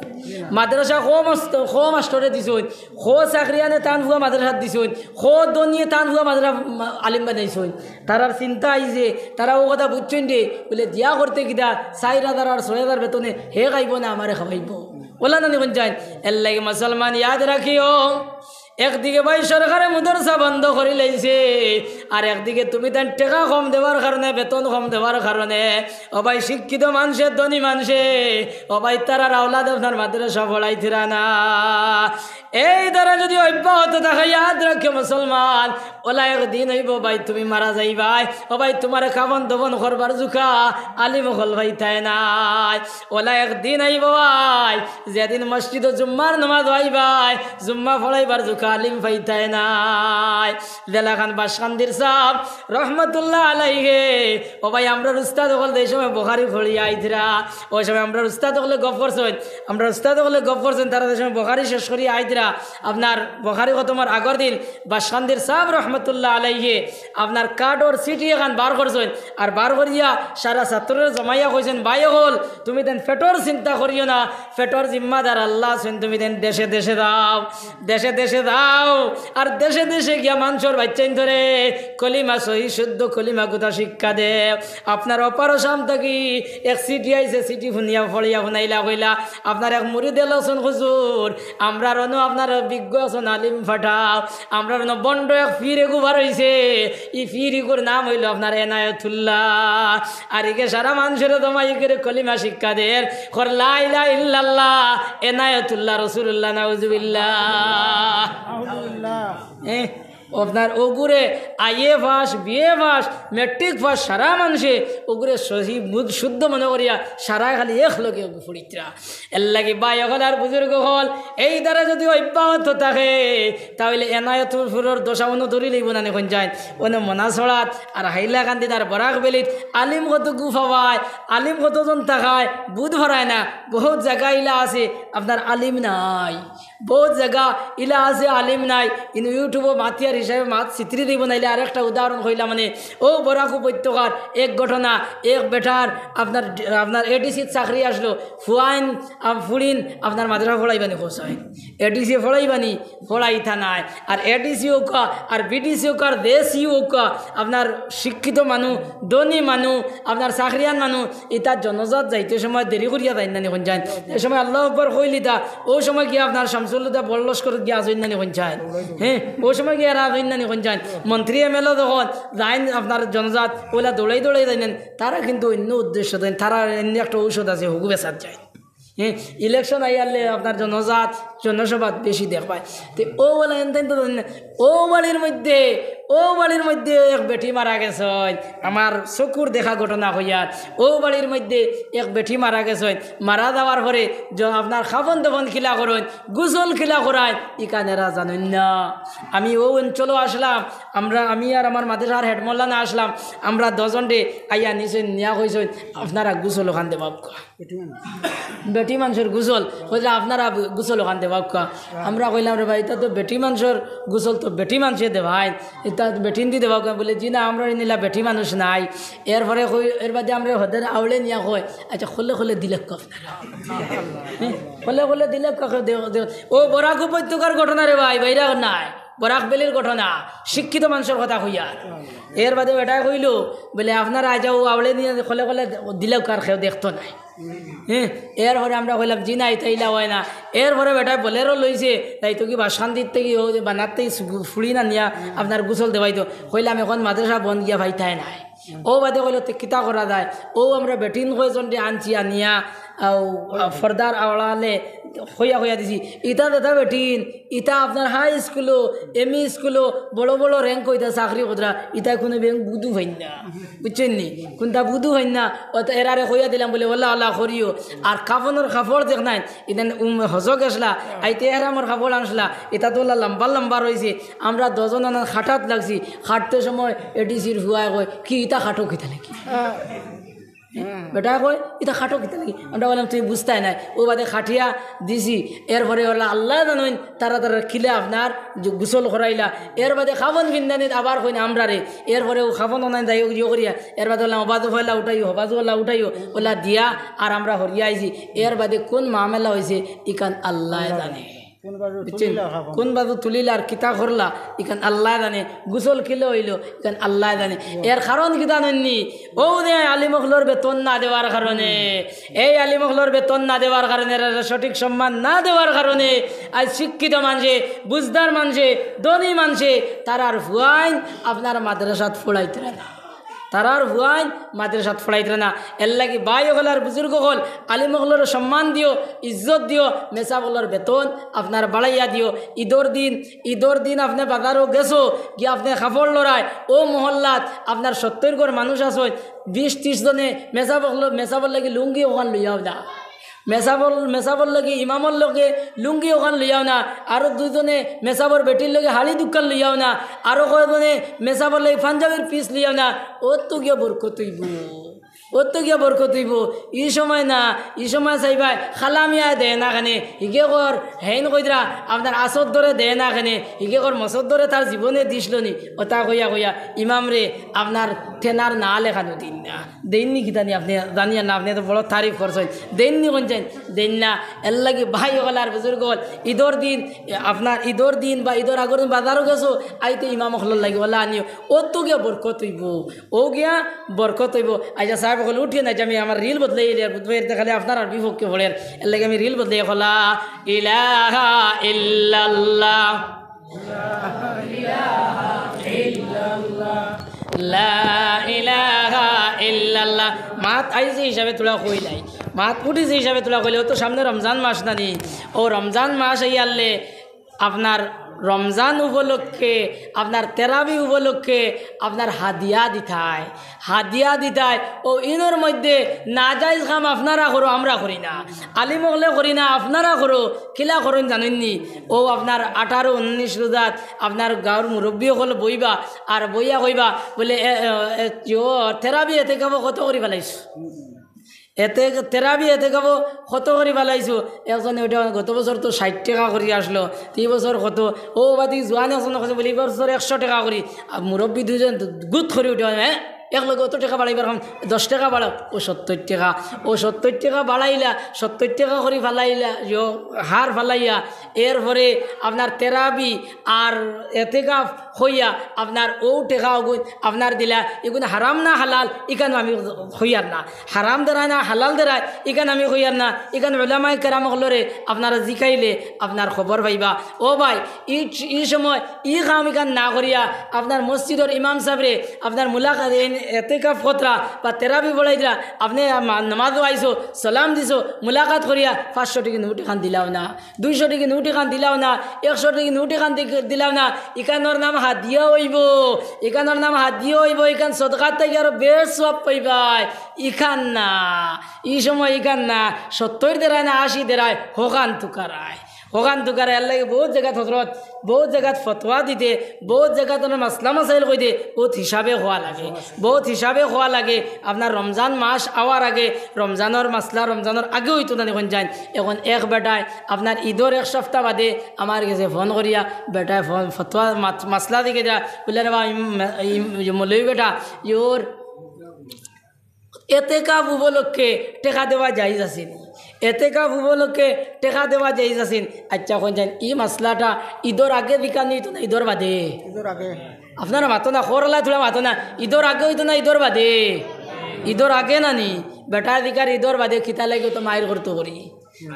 মাদ্রাসা কো মাস্ট-, কো মাস্টরে দিছইন, কো চাকরিয়ানে তান ফুয়া মাদ্রাসাত দিছইন, কো ধনীয়ে তান ফুয়া মাদ্রাসা মা-, আলিম বানাইছইন। তারার চিন্তা আইছে, তারা অউ কথা বুঝছইন রে, বলে, "দিয়া করতে কিতা, চাইর হাজার আর ছয় হাজার বেতনে হে খাইবো না আমারে খাওয়াইবো?" অলা না নি কইন চাইন? এরলাগি মুসলমান ইয়াদ রাখিও, একদিকে ভাই সরকারে মাদ্রাসা বন্ধ করিলাইছে, আর একদিকে তুমিতাইন টেকা কম দেওয়ার কারণে, বেতন কম দেওয়ার কারণে, ও ভাই শিক্ষিত মানষে, ধনী মানষে, ও ভাই তারার আওলাদ আপনার মাদ্রাসা পড়াইতরা না। এই ধারা যদি অব্যাহত থাকে, ইয়াদ রাখিও মুসলমান, অলা একদিন অইবো ভাই তুমি মারা যাইবায়, ও ভাই তুমারে কাফন দফন করবার জুকা আলিম অকল পাইতায় নায়। অলা একদিন আইবো ভাই, যেদিন মসজিদো জুম্মার নমাজ অইবায়, জুম্মা পড়াইবার জুকা আলিম পাইতায় নায়। যেলাখান বাসকান্দির সাব রহমতুল্লাহ আলাইহে, ও ভাই, আমরার উস্তাদ অকল যে সময় বুখারি পড়িয়া আইতরা, অউ সময় আমরার উস্তাদ অকলে গফ করছইন, আমরার উস্তাদ অকলে গফ করছইন, তারা যে সময় বুখারি শেষ করিয়া আইতরা, আপনার বুখারি খতমর আগর দিন বাসকান্দির সাব রহমতুল্লাহ আলাইহে আপনার কার্ডর চিঠি এখান বার করছইন, আর বার করিয়া সারা ছাত্ররে জমাইয়া কইছইন, "ভাই অকল, তুমিতাইন পেটর চিন্তা করিও না, পেটর জিম্মাদার আল্লাহ আছইন, তুমিতাইন দেশে দেশে যাও, দেশে দেশে যাও, আর দেশে দেশে গিয়া মানষর বাইচ্চাইন্তরে কলিমা সহি শুদ্ধ কলিমা গুতা শিক্ষা দেও।" আপনার অপার আসাম থাকি এক চিঠি আইছে, চিঠি হুনিয়া পড়িয়া হুনাইলা কইলা, আপনার এক মুরিদে লেখছইন, "হুজুর, আমরার অনো আপনার বিজ্ঞ আছইন আলিম পাঠাও, আমরার অনো ভন্ড এক পীর এগু বার অইছে, ই পীর ইগুর নাম অইলো আপনার এনায়েতুল্লাহ।" আর ইগে সারা মানষরে জমাই করে কলিমা শিক্ষা দের, কর লা ইলাহা ইল্লাল্লাহ, এনায়েতুল্লাহ, রসুলুল্লাহ, নাউজুবিল্লাহ। নাউজুবিল্লাহ। এ, আপনার অগুরে IA pass, BA pass, matric pass সারা মানষে অগুরে সহি মুদ শুদ্ধ মনে করিয়া সারায় খালি এক লগে অগু পড়িতরা। এরলাগি ভাই অকল আর বুজুর্গ অকল, এই ধারা যদি অব্যাহত থাকে, তাইলে এনায়েতপুরর দশা অনো ধরিলাইবো না নি কইন চাইন? অনো মনাছড়াত আর হাইলাকান্দিত আর বরাক ভ্যালিত আলিম কতগু পাওয়ায়, আলিম কতজন থাকায়, বুধ ভরায় না। বহুত জাগা ইলা আছে, আপনার আলিম নাই। বহুত জাগা ইলা আছে, আলিম নাই। কিন্তু YouTube-ও মাতিয়ার হিসাবে মাত ছিতরি দিব, নাইলে আরেকটা উদাহরণ কইলাম, মানে, অউ বরাক উপত্যকার এক ঘটনা, এক বেটার আপনার, আপনার এডিসির চাকরি আসলো, ফুয়াইন, আ, ফুড়িন আপনার মাদ্রাসা পড়াইবানি, কও চাইন। এডিসি পড়াইবানি, পড়াইতা নায়। আর এডিসি অউক্কা, আর বিডিসি অউক্কা, আর জেসি অউক্কা, আপনার শিক্ষিত মানু, ধনী মানু, আপনার চাকরিয়ান মানু, ইতা জনজাত যাইতে সময় দেরি করিয়া যাইন না নি কইন চাইন? যে সময় আল্লাহু আকবার কইলিতা, অউ সময় গিয়া আপনার শামসুল হুদা বড় লস্কর গিয়া আছইন না নি কইন চাইন? হ্যাঁ, অউ সময় গিয়া এরা আছইন না নি কইন চাইন? মন্ত্রী এমএলএ যখন যাইন আপনার জনজাত, অউলা দৌড়াই দৌড়াই যাইন, তারা কিন্তু অইন্য উদ্দেশ্য দেন, তারা এমনি একটা ঔষধ আছে, হগু বেচাত যাইন। হ্যাঁ, ইলেকশন আইয়ারলে আপনার জনজাত, জনসভাত বেশি দেখবায়। তে অউ বলে এনতেন তো জানি না। অউ বাড়ির মধ্যে, অউ বাড়ির মধ্যে এক বেটি মারা গেছইন। আমার চকুর দেখা ঘটনা কইয়ার। অউ বাড়ির মধ্যে এক বেটি মারা গেছইন। মারা যাওয়ার পরে য-, আপনার কাফন দাফন কিলা করইন, গোসল কিলা করাইন, ইখান এরা জানইন না। আমি অউ অঞ্চলো আসলাম, আমরা, আমি আর আমার মাদ্রাসার হেড মৌলানা আসলাম, আমরা দুইজনরে আইয়া নিছইন, নিয়া কইছইন, "আপনারা গোসল অখান দেওয়াউক্কা।" বেটি মানুষ। বেটি মানষর গোসল, কইলা, "আপনারা গোসল অখান দেওয়াউক্কা।" আমরা কইলাম, "রে ভাই, ইতা তো বেটি মানষর গোসল তো বেটি মানষে দেওয়াইন, ইতা বেটিন্দি দেওয়াউক্কা।" বলে, "জি না, আমরার ইনো ইলা বেটি মানুষ নাই।" এরপরে কই, এর বাদে আমরা হদের আওলে নিয়া কই, "আচ্ছা, খোলে খোলে দিলাউক্কা আপনারা।" হ্যাঁ, খোলে খোলে দিলাউক্কা, দে-, দে-, অউ বরাক উপত্যকার ঘটনা রে ভাই, বাইরা নাই। বরাক ভ্যালির ঘটনা, শিক্ষিত মানষর কথা কইয়ার। এর বাদে বেটায় কইলো, বলে, "আপনারা আইজ অউ আওলে নিয়া খোলে খোলে দিলাউক্কা, আর কেউ দেখতো নায়।" হ্যাঁ, এরপরে আমরা কইলাম, "জি না, ইতা ইলা অয় না।" এরপরে বেটায় বোলেরো লইছে, তাই তো কি বাসকান্দির থাকি, অউ যে বানার থাকি ফুড়ি না নিয়া আপনার গোসল দেওয়াইতো। কইলাম, "এখন মাদ্রাসা বন্ধ, গিয়া পাইতায় নায়।" অউ বাদে কইলো, "তে কিতা করা যায়?" অউ আমরা বেটিন কয়জনরে আনছি, আনিয়া, আউ, আ, পর্দার আড়ালে কইয়া কইয়া দিছি, "ইতা যেতা বেটিন, ইতা আপনার হাই স্কুলো, এমই স্কুলো বড় বড় র্যাঙ্ক অইতা, চাকরি কররা, ইতা কুনু বেং বুধু পাইন না।" বুঝছইন নি? কুনতা বুধু পাইন না, অউ তো এরারে কইয়া দিলাম বলে, "ওলা ওলা করিও।" আর কাফনর কাপড় দেখনাইন, ইদান, উম, হজো গেছলা, আইতে এহরামর কাপড় আনছলা, ইতা তো ওলা লম্বা লম্বা রইছে। আমরা দুইজন আনার খাটাত লাগছি, খাটতে সময় এডিসির ফুয়ায় কয়, "কি ইতা খাটো কিতা লাগি?" বেটায় কয়, "ইতা খাটো কিতা লাগি?" আমরা কইলাম, "তুমি বুঝতায় নায়।" অউ বাদে খাটিয়া দিছি। এরপরে ওলা আল্লায় জানইন, তারা তারা কিলা আপনার যে গোসল করাইলা। এর বাদে কাফন ফিন্দানিত আবার কইন আমরারে। এরপরে অউ কাফন অনাইন যাই অউ ইয়ে করিয়া। এর বাদে কইলাম, "হবাজু ফয়লা উঠাইও, হবাজু ফয়লা উঠাইও।" ওলা দিয়া আর আমরা হরিয়া আইছি। এর বাদে কুন মামলা অইছে, ইখান আল্লায় জানে। কোন বাজু বুঝছইন? তুলিলা কাফন? কোন বাজু তুলিলা আর কিতা করলা, ইখান আল্লায় জানে। গোসল কিলা অইলো, ইখান আল্লায় জানে। এর কারণ কিতা জানইন নি? অউ যে আলিম অকলর বেতন না দেওয়ার কারণে, এই আলিম অকলর বেতন না দেওয়ার কারণে, এরারে সঠিক সম্মান না দেওয়ার কারণে আইজ শিক্ষিত মানষে, বুঝদার মানষে, ধনী মানষে, তারার ফুয়াইন আপনার মাদ্রাসাত পড়াইতরা না। তারার ফুয়াইন মাদ্রাসাত পড়াইতরা না। এরলাগি ভাই অকল আর বুজুর্গ অকল, আলিম অকলরে সম্মান দিও, ইজ্জত দিও, মেসাব অকলর বেতন আপনার বাড়াইয়া দিও। ইদর দিন, ইদর দিন আপনে বাজারো গেছো, গিয়া আপনে কাপড় লড়ায়, অউ মহল্লাত আপনার সত্তইর ঘর মানুষ আছইন, বিশ তিশ জনে মেসাব অকল, মেসাবর লাগি লুঙ্গি অখান লইয়াও না। মেসাবর, মেসাবর লাগি ইমামর লগে লুঙ্গি অখান লইয়াও না। আরো দুইজনে মেসাবর বেটির লগে হাড়ি দুখান লইয়াও না। আরো কয়জনে মেসাবর লাগি পাঞ্জাবির পিস লইয়াও না। অত গিয়া বরকত অইবো, অত গিয়া বরকত অইবো। ই সময় না, ই সময় চাইবায়, "কালা মিয়ায় দেয় না কেনে, হিগে কর, হেইন কইতরা, আপনার আসর ধরে দেয় না কেনে, হিগে কর, মসর ধরে তার জীবনে দিছলো নি।" অতা কইয়া কইয়া ইমামরে আপনার টেনার না লেখানো দিন না। দেইন নি কিতা নি আপনে জানিয়ার না, আপনে তো বড় তারিফ করছইন। দেইন নি কইন চাইন? দেইন না। এরলাগি ভাই অকল আর বুজুর্গ অকল, ইদর দিন, আপনার ইদর দিন বা ইদর আগর দিন বাজারো গেছো, আইতে ইমাম অকলর লাগি অলা আনিও। অত গিয়া বরকত অইবো, অউ গিয়া বরকত অইবো। আইচ্ছা সাব অকল উঠিয়া না, আমি আমার রিল বদলাই এলিয়ার, বুধবাইর দেখালে আপনারার বিপক্ষে পড়ের। এরলাগি আমি রিল বদলাই, কলা ইলাহা ইল্লাল্লাহ। লা ইলাহা ইল্লাল্লাহ। মাত আইছে হিসাবে থুড়া কইলাই, মাত উঠিছে হিসাবে থুড়া কইলাই। অউ তো সামনে রমজান মাস না নি, অউ রমজান মাস আইয়ারলে আপনার রমজান উপলক্ষে, আপনার তেরাবি উপলক্ষে আপনার হাদিয়া দিতায়, হাদিয়া দিতায়। অউ ইনর মধ্যে নাজাইজ কাম আপনারা করো, আমরা করি না। আলিম অকলে করি না, আপনারা করো। কিলা করইন জানইন নি? অউ আপনার আঠারো উনিশ রোজাত আপনার গাঁওর মুরব্বি অকল বইবা, আর বইয়া কইবা বলে, "এ, এ, এ, ইয়ো, তেরাবি এতেকাফো কত করি ফালাইছো? এতে তেরাবি এতেকাফো কত করি ফালাইছো?" একজনে উঠে, "গত বছর তো ষাইট টেকা করি আসলো, ই বছর কত?" অউ বাদে জোয়ান একজনে কইছে বলে, "ই বছর একশো টেকা করি।" আর মুরব্বি দুইজন গুত করি উঠে, "হ্যাঁ, একলগে অত টেকা বাড়াইবার কাম, দশ টেকা বাড়াও।" অউ সত্তইর টেকা, অউ সত্তইর টেকা বাড়াইলা, সত্তইর টেকা করি ফালাইলা, ইয়ো, হার ফালাইয়া, এরপরে আপনার তেরাবি আর এতেকাফ কইয়া আপনার অউ টেকা অগুন আপনার দিলা, ইগুন হারাম না হালাল, ইখান আমি কইয়ার না। হারাম দেরায় না হালাল দেরায়, ইখান আমি কইয়ার না। ইখান উলামায়ে কেরাম অকলরে আপনারা জিকাইলে আপনার খবর পাইবা। ও ভাই, ই, ই সময় ই কাম ইখান না করিয়া আপনার মসজিদর ইমাম সাবরে আপনার মুলাকাত, এতেকাফ করতরা বা তেরাবি পড়াইতরা, আপনে মা-, নামাজো আইছো, সালাম দিছো, মুলাকাত করিয়া পাঁচশো টেকি নোট এখান দিলাও না, দুইশো টেকি নোট এখান দিলাও না, একশো টেকি নোট এখান দি-, দিলাও না, ইখানর নাম হাদিয়া অইবো, ইখানর নাম হাদিয়া অইবো, ইখান সদকার থাকি আরো বেশ সওয়াব পাইবায়। ইখান না, ই সময় ইখান না, সত্তইর দেরায় না আশি দেরায়, হখান তুকারায়। হখান তুকারায়, এরলাগি বউত জাগাত হজরত, বউত জাগাত ফতোয়া দিতে, বউত জাগাত অনো মাসলা মাসাইল কইতে, বউত হিসাবে কওয়া লাগে, বউত হিসাবে কওয়া লাগে। আপনার রমজান মাস আওয়ার আগে, রমজানর মাসলা রমজানর আগে অইতো না নি কইন যাইন। এখন এক বেটায় আপনার ইদর এক সপ্তাহ বাদে আমার গেছে ফোন করিয়া, বেটায় ফোন, ফতোয়া মাত-, মাসলা দিকে যা, বুলে, "রে বা, ইম-, ইম-, ইম-, মৌলভী বেটা, ইওর এতেকাফ উপলক্ষে টেকা দেওয়া জায়েজ আছে নি? এতেকাফ উপলক্ষে টেকা দেওয়া জায়েজ আছে নি?" আচ্ছা, কইন যাইন, ই মাসলাটা ইদর আগে জিকানি অইতো না ইদর বাদে? ইদর আগে। আপনারা মাতো না, খোরলা থুড়া মাতো না, ইদর আগে অইতো না ইদর বাদে? ইদর আগে না নি? বেটায় জিকার ইদর বাদে, কিতা লাগি তো মাইর করতো করি।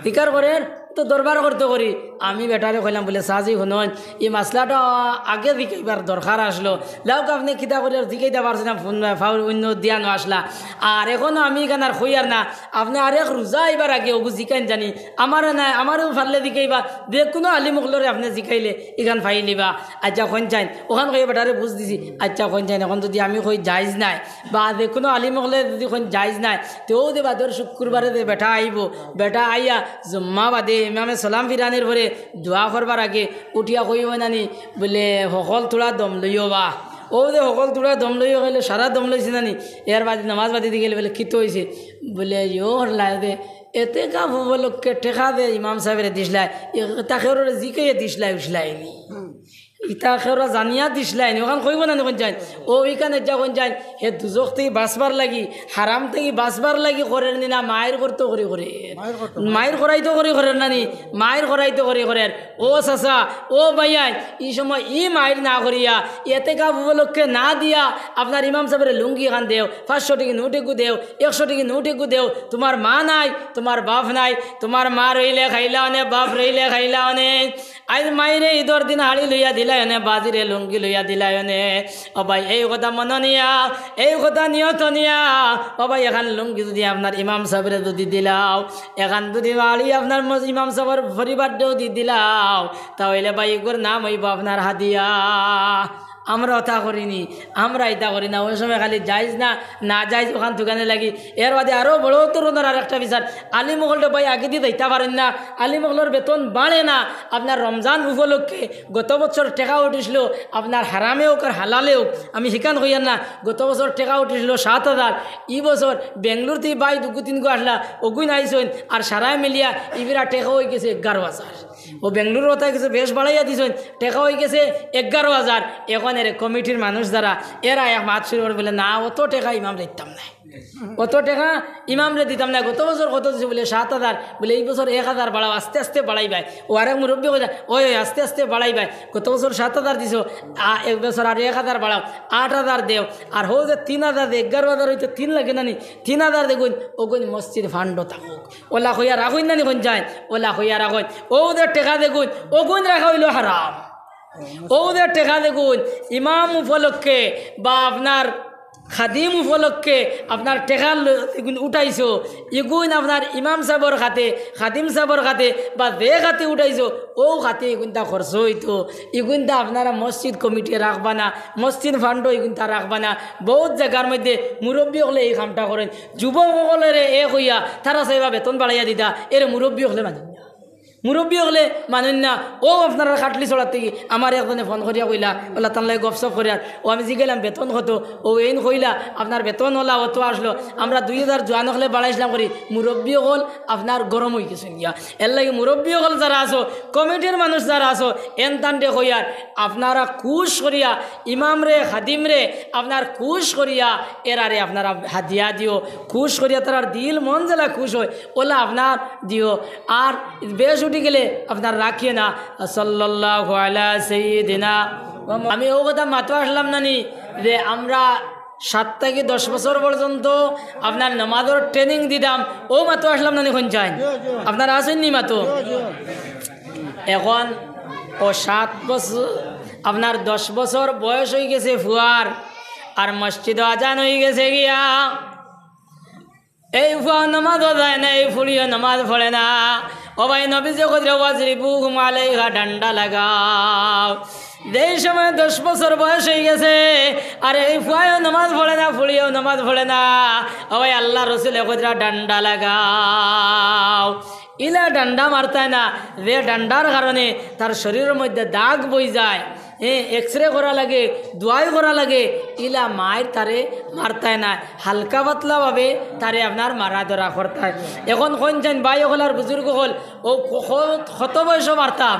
জিকার করের তো দরবার করতো করি। আমি বেটারে কইলাম বুলে, "সাজি হুনইন, ই মাসলাটা আগে জিকাইবার দরকার আসলো। লাউক আপনে কিতা করিয়ার জিকাইতা পারছইন না, ফোন, ফাউল অইন্য দিয়া নো আসলা। আর এখনো আমি ইখান আর কইয়ার না, আপনে আরেক রোজা আইবার আগে অগু জিকাইন জানি। আমারে নায়, আমারেও পারলে জিকাইবা, যে কুনু আলিম অকলরে আপনে জিকাইলে ইখান পাইলিবা।" আচ্ছা, কইন যাইন, অখান কইয়া বেটারে বুঝ দিছি। আচ্ছা, কইন যাইন, এখন যুদি আমি কই জায়েজ নায়, বা যে কুনু আলিম অকলে যুদি কইন জায়েজ নায়, তে অউ যে বাদর শুক্রবারে যে বেটা আইবো, বেটা আইয়া জুম্মা বাদে ইমামে সালাম ফিরানির পরে দোয়া করবার আগে উঠিয়া কইবো না নি, বুলে, "হকল থুড়া দম লইও বা।" অউ যে হকল থুড়া দম লইও কইলে সারা দম লইছে না নি, এর বাদে নামাজ বাদে দি গেলে বুলে, "কিতা অইছে?" বুলে, "ইয়ো হরলা যে এতেকাফ উপলক্ষে টেকা যে ইমাম সাবরে দিছলায়, ইতা কেউরে জিকাইয়া দিছলায় উছলায় নি।" ইতা কেউরে জানিয়া দিছলায় নি, অখান কইবো না নি কইন যাইন। অউ ইখান যা কইন যাইন, হে দুজখ থাকি বাঁচবার লাগি, হারাম থাকি বাঁচবার লাগি করের নি না, মাইর করতো করি করের। মাইর করতো। মাইর করাইতো করি করের না নি, মাইর করাইতো করি করের। ও চাচা, ও ভাইয়াইন, ই সময় ই মাইর না করিয়া, এতেকাফ উপলক্ষে না দিয়া, আপনার ইমাম সাবরে লুঙ্গি এখান দেও, পাঁচশো টেকি নোট এগু দেও, একশো টেকি নোট এগু দেও। তুমার মা নাই, তুমার বাপ নাই, তুমার মা রইলে খাইলা অনে, বাপ রইলে খাইলা অনে। আইজ মাইরে ইদর দিন হাড়ি লইয়া দিলায় অনে, বাজিরে লুঙ্গি লইয়া দিলায় অনে। ও ভাই, এই কথা মনো নিয়া, এই কথা নিয়ত নিয়া, ও ভাই, এখান লুঙ্গি যুদি আপনার ইমাম সাবরে যুদি দিলাও, এখান যুদি হাড়ি আপনার মস-, ইমাম সাবর পরিবাররেও দি দিলাও, তা অইলে ভাই, ইগুর নাম অইবো আপনার হাদিয়া। আমরা অতা করি নি, আমরা ইতা করি না। অউ সময় খালি জায়েজ না, না জায়েজ অখান তুকানির লাগি। এর বাদে আরো বড় ধরনর আরেকটা বিচার, আলিম অকলরে ভাই আগেদি যাইতা পারইন না, আলিম অকলর বেতন বাড়ে না। আপনার রমজান উপলক্ষে গত বছর টেকা উঠিছিল, আপনার হারামে অউক আর হালালে অউক, আমি হিখান কইয়ার না, গত বছর টেকা উঠিছিল সাত হাজার, ই বছর বেঙ্গলোর থাকি ভাই দুগু তিনগু আসলা, অগুইন আইছইন, আর সারায় মিলিয়া ইবিরা টেকা অইগেছে এগারো হাজার। অউ বেঙ্গলোর অতায় কিছু বেশ বাড়াইয়া দিছইন, টেকা অইগেছে এগারো হাজার। এখন এরে কমিটির মানুষ যারা, এরা এক মাত শুরু করে বুলে, "না, অত টেকা ইমামরে দিতাম নায়, অত টেকা ইমামরে দিতাম নায়।" গত বছর কত দিছে বুলে? সাত হাজার। বুলে, "এই বছর এক হাজার বাড়াও, আস্তে আস্তে বাড়াইবায়।" অউ আরেক মুরব্বি কইরা, "ওই, ওই, আস্তে আস্তে বাড়াইবায়, গত বছর সাত হাজার দিছো, আ, এক বছর আরো এক হাজার বাড়াও, আট হাজার দেও।" আর হউ যে তিন হাজার দে, এগারো হাজার অইতে তিন লাগে না নি, তিন হাজার দেগুইন, অগুইন মসজিদ ফান্ডো থাকুক। অলা কইয়া রাখইন না নি কইন যাইন, অলা কইয়া রাখইন। অউ যে টেকা দেগুইন, অগুইন রাখা অইলো হারাম। অউ যে টেকা দেগুইন, ইমাম উপলক্ষে বা আপনার খাদিম উপলক্ষে আপনার টেকা ল-, ইগুইন উঠাইছো, ইগুইন আপনার ইমাম সাবর খাতে, খাদিম সাবর খাতে বা যে খাতে উঠাইছো, অউ খাতে ইগুইনতা খরচ অইতো, ইগুইনতা আপনারা মসজিদ কমিটিয়ে রাখবা না, মসজিদ ফান্ডো ইগুইনতা রাখবা না। বউত জাগার মধ্যে মুরব্বি অকলে ই কামটা করইন, যুবক অকলরে এ কইয়া তারা চাইবা বেতন বাড়াইয়া দিতা, এরে মুরব্বি অকলে মানইন না। মুরব্বি অকলে মানইন না। অউ আপনারার কাটলি ছড়ার থাকি আমার একজনে ফোন করিয়া কইলা, অলা তান লগে গপসপ করিয়ার, অউ আমি জিগাইলাম, "বেতন কত?" অউ এইন কইলা, "আপনার বেতন অলা অত আসলো, আমরা দুই হাজার জোয়ান অকলে বাড়াইছলাম করি, মুরব্বি অকল আপনার গরম অইগেছইন গিয়া।" এরলাগি মুরব্বি অকল যারা আছো, কমিটির মানুষ যারা আছো, এন তানরে কইয়ার, আপনারা খুশ করিয়া ইমামরে, খাদিমরে আপনার খুশ করিয়া এরারে আপনারা হাদিয়া দিও, খুশ করিয়া তারার দিল মন যেলা খুশ অয়, অলা আপনার দিও। আর বেশ উঠি গেলে আপনার রাখিও না। সাল্লাল্লাহু আলা সাইয়্যিদিনা। আমি অউ কথা মাতো আসলাম না নি যে আমরা সাত থাকি দশ বছর পর্যন্ত আপনার নামাজর training দিতাম, অউ মাতো আসলাম না নি কইন যাইন? আপনারা আছইন নি মাতো? এখন অউ সাত বছর, আপনার দশ বছর বয়স অইগেছে ফুয়ার, আর মসজিদো আজান অইগেছে গিয়া। এই ফুয়াও নামাজো যায় না, এই ফুড়িও নামাজ পড়ে না। ও ভাই, নবীজি কইরা, "ওয়াজরিবুহুম আলাইহা", ডান্ডা লাগাও। যেই সময় দশ বছর বয়স অইগেছে, আর এই ফুয়াও নামাজ পড়ে না, ফুড়িও নামাজ পড়ে না, ও ভাই, আল্লার রসুলে কইরা, "ডান্ডা লাগাও।" ইলা ডান্ডা মারতায় না, যে ডান্ডার কারণে তার শরীরর মধ্যে দাগ বই যায়, হ্যাঁ, এক্সরে করা লাগে, দোয়াই করা লাগে, ইলা মাইর তারে মারতায় না, হালকা পাতলা ভাবে তারে আপনার মারা ধরা করতায়। এখন কইন চাইন ভাই অকল আর বুজুর্গ অকল, ও ক-, ক-, কত বয়সো মারতাম?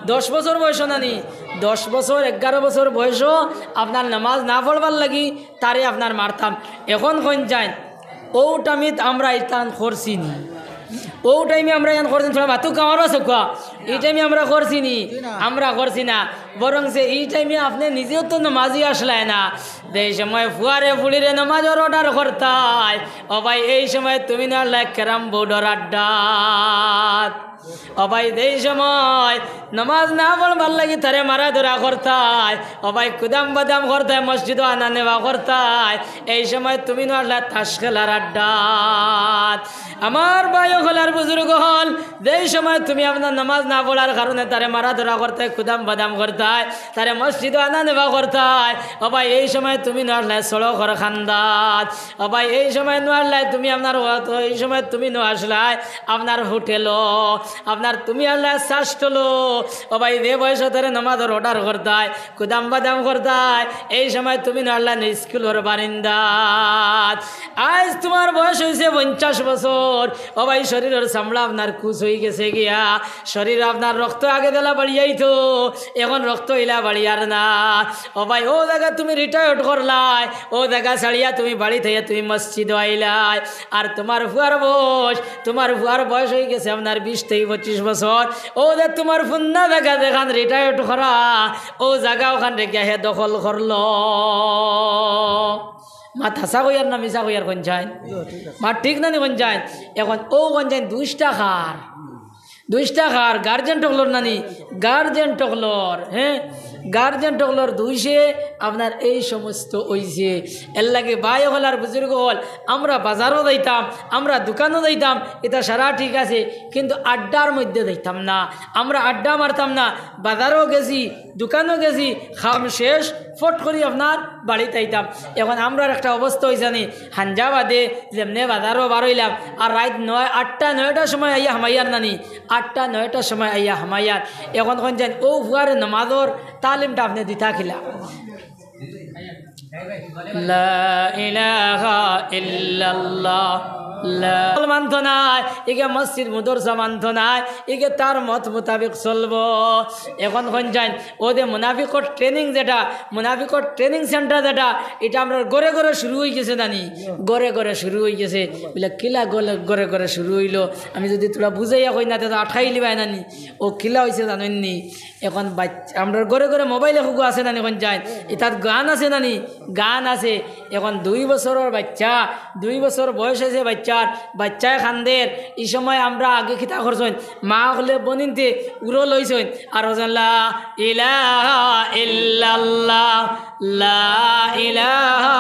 দশ বছর বয়সো নানি? দশ বছর, এগারো বছর বয়সো আপনার নামাজ না পড়বার লাগি তারে আপনার মারতাম। এখন কইন চাইন, ও টাইমে আমরা ইতান করছি নি, ও টাইমে আমরা ইয়ান করছি নি, থুড়া মাতুক আমার বাসুকা, এই টাইমে আমরা করছি নি, আমরা করছি না। বরং যে এই টাইমে আপনে নিজেও তো নামাজি আসলায় না, যেই সময় ফুয়ারে ফুড়িরে নামাজর অর্ডার করতায়, ও ভাই, এই সময় তুমি না আসলায় ক্যারাম বোর্ডর আড্ডাত। ও ভাই, যেই সময় নামাজ না পড়বার লাগি তারে মারা ধরা করতায়, ও ভাই, কুদাম বাদাম করতায়, মসজিদো আনা নেওয়া করতায়, এই সময় তুমি না আসলায় তাস খেলার আড্ডাত। আমার ভাই অকল আর বুজুর্গ অকল, যেই সময় তুমি আপনার নামাজ না পড়ার কারণে তারে মারা ধরা করতায়, কুদাম বাদাম করতায়, তারে মসজিদো আনা নেওয়া করতায়, ও ভাই, এই সময় তুমি না আসলায় সড়কর কান্দাত। ও ভাই, এই সময় না আসলায় তুমি আপনার, এই সময় তুমি না আসলায় আপনার হোটেলো, আপনার তুমি আসলায় শ্বাসটলো। ও ভাই, যে বয়সো তারে নামাজর অর্ডার করতায়, কুদাম বাদাম করতায়, এই সময় তুমি না আসলায় স্কুলর বারিন্দাত। আইজ তুমার বয়স অইছে পঞ্চাশ বছর। ও ভাই, শরীরর চামড়া আপনার কুচ অইগেছে গিয়া, শরীর আপনার রক্ত আগে দিলা বাড়িয়াইতো, এখন রক্ত ইলা বাড়িয়ার না। ও ভাই, ও জাগা তুমি রিটায়ার্ড করলায়, ও জাগা ছাড়িয়া তুমি বাড়িত আইয়া তুমি মসজিদো আইলায়। আর তুমার ফুয়ার বয়স, তুমার ফুয়ার বয়স অইগেছে আপনার বিশ থাকি পঁচিশ বছর। ও যে তুমার ফুন্না জাগা যেখান রিটায়ার্ড করা, ও জাগা অখানরে গিয়া হে দখল করলো। মাত হাছা কইয়ার না মিছা কইয়ার কইন চাইন? মাত ঠিক না নি কইন চাইন? এখন ও কইন চাইন দুষটা কার? দুষটা কার? গার্জেন টকলর নানি? গার্জেন টকলর, হ্যাঁ? গার্জেন টকলর দুষে আপনার এই সমস্ত অইছে। এরলাগি ভাই অকল আর বুজুর্গ অকল, আমরা বাজারো যাইতাম, আমরা দোকানো যাইতাম, ইতা সারা ঠিক আছে, কিন্তু আড্ডার মধ্যে যাইতাম না, আমরা আড্ডা মারতাম না। বাজারো গেছি, দোকানো গেছি, কাম শেষ, ফট করি আপনার বাড়িত আইতাম। এখন আমরার একটা অবস্থা অইছে নি, হাঞ্জা বাদে যেমনে বাজারো বার অইলাম, আর রাইত নয়, আটটা, নয়টার সময় আইয়া হামাইয়ার নানি, আটটা, নয়টার সময় আইয়া হামাইয়ার। এখন কইন চাইন, ও ফুয়ারে নামাজর তালিমটা আপনে দিতা কিলা? লা ইলাহা ইল্লাল্লাহ, লা মানতো নায়, ইগে মসজিদ মাদ্রাসা মানতো নায়, ইগে তার মত মোতাবেক চলবো। এখন কইন চাইন, ও যে মুনাফিকর ট্রেনিং যেটা, মুনাফিকর ট্রেনিং সেন্টার যেটা, ইটা আমরার ঘরে ঘরে শুরু অইগেছে নানি, ঘরে ঘরে শুরু অইগেছে। বলে, "কিলা ঘরে, ঘরে ঘরে শুরু অইলো?" আমি যুদি থুড়া বুঝাইয়া কই না, তে তো আটকাইলিবায় নানি। ও কিলা অইছে জানইন নি? এখন বাচ-, আমরার ঘরে ঘরে মোবাইল এখুগু আছে নানি, কইন চাইন? ইতাত গান আছে নানি? গান আছে। এখন দুই বছরর বাইচ্চা, দুই বছর বয়স অইছে বাইচ্চার, বাইচ্চায় কান্দের। ই সময় আমরা আগে কিতা করছইন? মা অকলে বনিন্তে উরো লইছইন, আর কইছইন, "লা ইলাহা ইল্লাল্লাহ, লা ইলাহা।"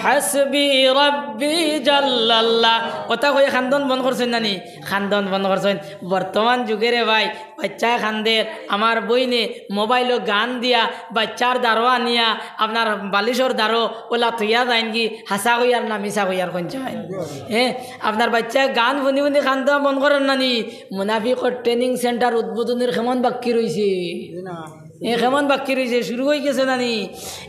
হাসবি রব্বি জাল্লাল্লাহ। অতা কইয়া কান্দন বন্ধ করছইন নানি? কান্দন বন্ধ করছইন। বর্তমান যুগেরে ভাই, বাইচ্চায় কান্দের, আমার বইনে মোবাইলো গান দিয়া, বাইচ্চার দারো আনিয়া, আপনার বালিশর দারো ওলা থইয়া যাইনগি, হাছা কইয়ার না মিছা কইয়ার কইন চাইন? হ্যাঁ, আপনার বাইচ্চায় গান হুনি হুনি কান্দা বন্ধ করের নানি? মুনাফিকর ট্রেনিং সেন্টার উদ্বোধনীর কেমন বাক্কি রইছে? এ কেমন বাক্কি রইছে, শুরু অইগেছে নানি?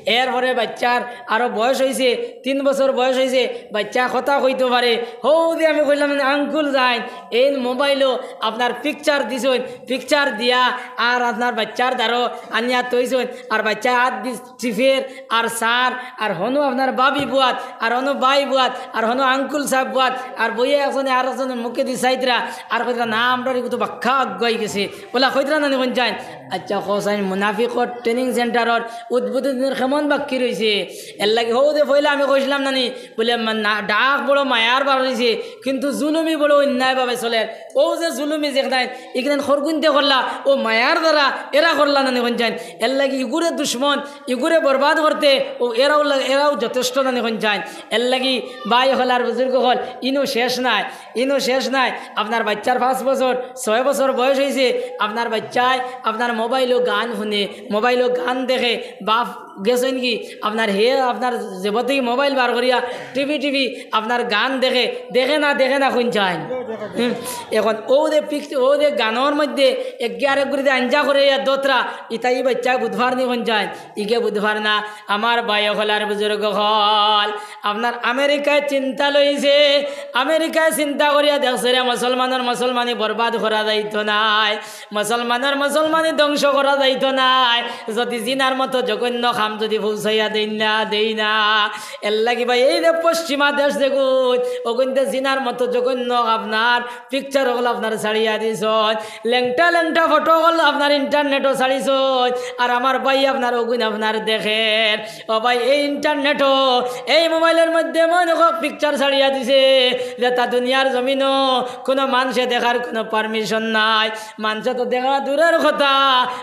এরপরে বাইচ্চার আরো বয়স অইছে, তিন বছর বয়স অইছে, বাইচ্চা কথা কইতো পারে। হউ যে আমি কইলাম না, আঙ্কুল যাইন, এইন মোবাইলো আপনার পিকচার দিছইন, পিকচার দিয়া আর আপনার বাইচ্চার দারো আনিয়া থইছইন, আর বাইচ্চায় আত দি টিপের, আর সার, আর হনো আপনার ভাবি বুয়াত, আর হনো ভাই বুয়াত, আর হনো আঙ্কুল সাব বুয়াত, আর বইয়া একজনে আর একজনর মুখেদি চাইতরা, আর কইতরা, "না, আমরার ইগু তো বাক্কা আগুয়াই গেছে।" ওলা কইতরা নানি কইন চাইন? আচ্ছা, কও চাইন, ট্রাফিকর ট্রেনিং সেন্টারর উদ্বোধনীর খেমন বাক্কি রইছে। এর লাগি হউ যে পয়লা আমি কইছিলাম নানি, বুলে, মা-, না, ডাক বড় মায়ার বার রইছে, কিন্তু জুলুমি বড় অন্যায়ভাবে চলের। ও যে জুলুমি যেখানে, এখানে খরগুনতে করলা, ও মায়ার দ্বারা এরা করলা নানি কইন যাইন। এর লাগি ইগুরে দুশমন, ইগুরে বরবাদ করতে, ও এরাও লা-, এরাও যথেষ্ট নানি কইন যাইন। এর লাগি ভাই অকল আর বুজুর্গ অকল, ইনো শেষ নাই, ইনো শেষ নাই। আপনার বাচ্চার পাঁচ বছর, ছয় বছর বয়স হইছে, আপনার বাচ্চায় আপনার মোবাইলও গান হুনে, মোবাইলও গান দেখে, বাপ গেছইন কি, আপনার হে, আপনার জেবত থাকি মোবাইল বার করিয়া টিভি, টিভি, আপনার গান দেখে, দেখে না, দেখে না, কইন যাইন। হুম, এখন ও যে পিক-, ও যে গানর মধ্যে একে আরেক গুরিতে আঞ্জা করে ইয়া দোতরা, ইতা ই বাচ্চা বুধবার নি কইন যাইন, ইগে বুধবার না। আমার ভাই অকল আর বুজুর্গ অকল, আপনার আমেরিকায় চিন্তা লইছে, আমেরিকায় চিন্তা করিয়া দেখছে রে, মুসলমানর মুসলমানি বরবাদ করা যাইতো নায়, মুসলমানর মুসলমানি ধ্বংস করা যাইতো নায়, যদি জিনার মতো জঘন্য কাম যদি পৌঁছাইয়া দেই না, দেই না। এর লাগি ভাই, এই যে পশ্চিমা দেশ যেগুন, ওগুনতে জিনার মতো জঘন্য আপনার পিকচার অকল আপনার ছাড়িয়া দিছইন, লেংটা লেংটা ফটো অকল আপনার ইন্টারনেটও ছাড়িছইন, আর আমার ভাই আপনার ওগুন আপনার দেখের। ও ভাই, এই ইন্টারনেটও, এই মোবাইলর মধ্যে এমন এক পিকচার ছাড়িয়া দিছে, যেটা দুনিয়ার জমিনও কোনো মানষে দেখার কোনো পারমিশন নাই। মানষে তো দেখা দূরের কথা,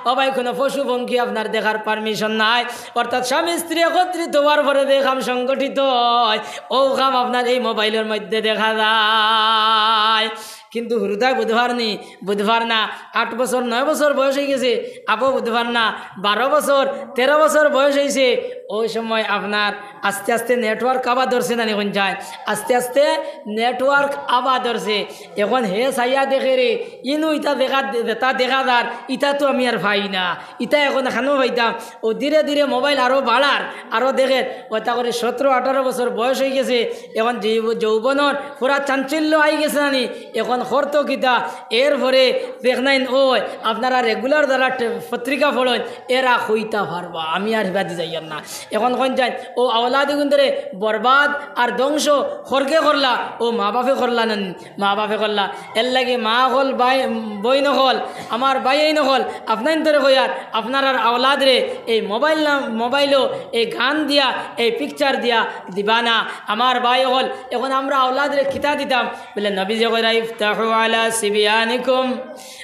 ও ভাই, কোনো পশু পঙ্খী আপনার দেখার পারমিশন নাই। অর্থাৎ স্বামী স্ত্রী একত্রিত হওয়ার পরে যে কাম সংগঠিত হয়, ও কাম আপনার এই মোবাইলর মধ্যে দেখা যায়। কিন্তু হুরুতায় বুধবার নি, বুধবার না, আট বছর, নয় বছর বয়স হয়ে গেছে, আবো বুধবার না, বারো বছর, তেরো বছর বয়স হয়েছে, ওই সময় আপনার আস্তে আস্তে নেটওয়ার্ক আবার ধরছে নানি কইন যাইন, আস্তে আস্তে নেটওয়ার্ক আবার ধরছে। এখন হে চাইয়া দেখে রে, ইনু ইতা দেখা, যেটা দেখা যার, ইতা তো আমি আর পাই না, ইতা এখন এখানেও পাইতাম। ও ধীরে ধীরে মোবাইল আরও বাড়ার, আরও দেখের, ওটা করে সতেরো আঠারো বছর বয়স হয়ে গেছে, এখন যৌ-, যৌবনর পুরা চাঞ্চল্য আই গেছে নানি, এখন করতো কিতা? এরপরে দেখনাইন ওই আপনারা রেগুলার যারা টে-, পত্রিকা পড়েন, এরা কইতা পারবা, আমি আর হিবাদি যাইয়ার না। এখন কইন যাইন, ও আওলাদ ইগুন ধরে বরবাদ আর ধ্বংস খরগে করলা, ও মা বাপে করলা না নি? মা বাপে করলা। এর লাগি মা অকল, ভাই, বইন অকল, আমার ভাই অকল, আপনাইন ধরে কইয়ার, আপনারার আওলাদ রে এই মোবাইল না, মোবাইলও এই গান দিয়া, এই পিকচার দিয়া দিবা না। আমার ভাই অকল, এখন আমরা আওলাদ রে কিতা দিতাম? বলে নবী যে কইরা, "ইফতাহু আলা সিবিয়ানিকুম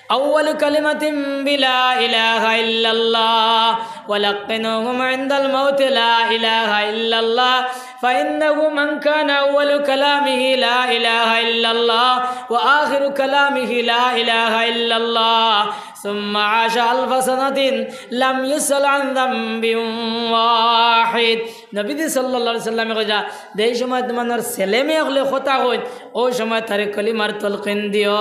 আউয়ালু কালিমাতিন বিলা ইলাহা ইল্লাল্লাহ, ওয়া লাক্কিনুহুম ইনদাল মাউতি লা ইলাহা ইল্লাল্লাহ, ফাইন্নাহু মান কানা আউয়ালু কালামিহি লা ইলাহা ইল্লাল্লাহ, ওয়া আখিরু কালামিহি লা ইলাহা ইল্লাল্লাহ, সুম্মা আশা আলফা সানাতিন লাম ইউসআল আন যামবিন ওয়াহিদ।" নবীজি সাল্লাল্লাহু আলাইহি সাল্লামে কইরা, যেই সময় তোমার ছেলে মেয়ে অকলে কথা কইন, ওই সময় তারে কলিমার তলকিন দিও।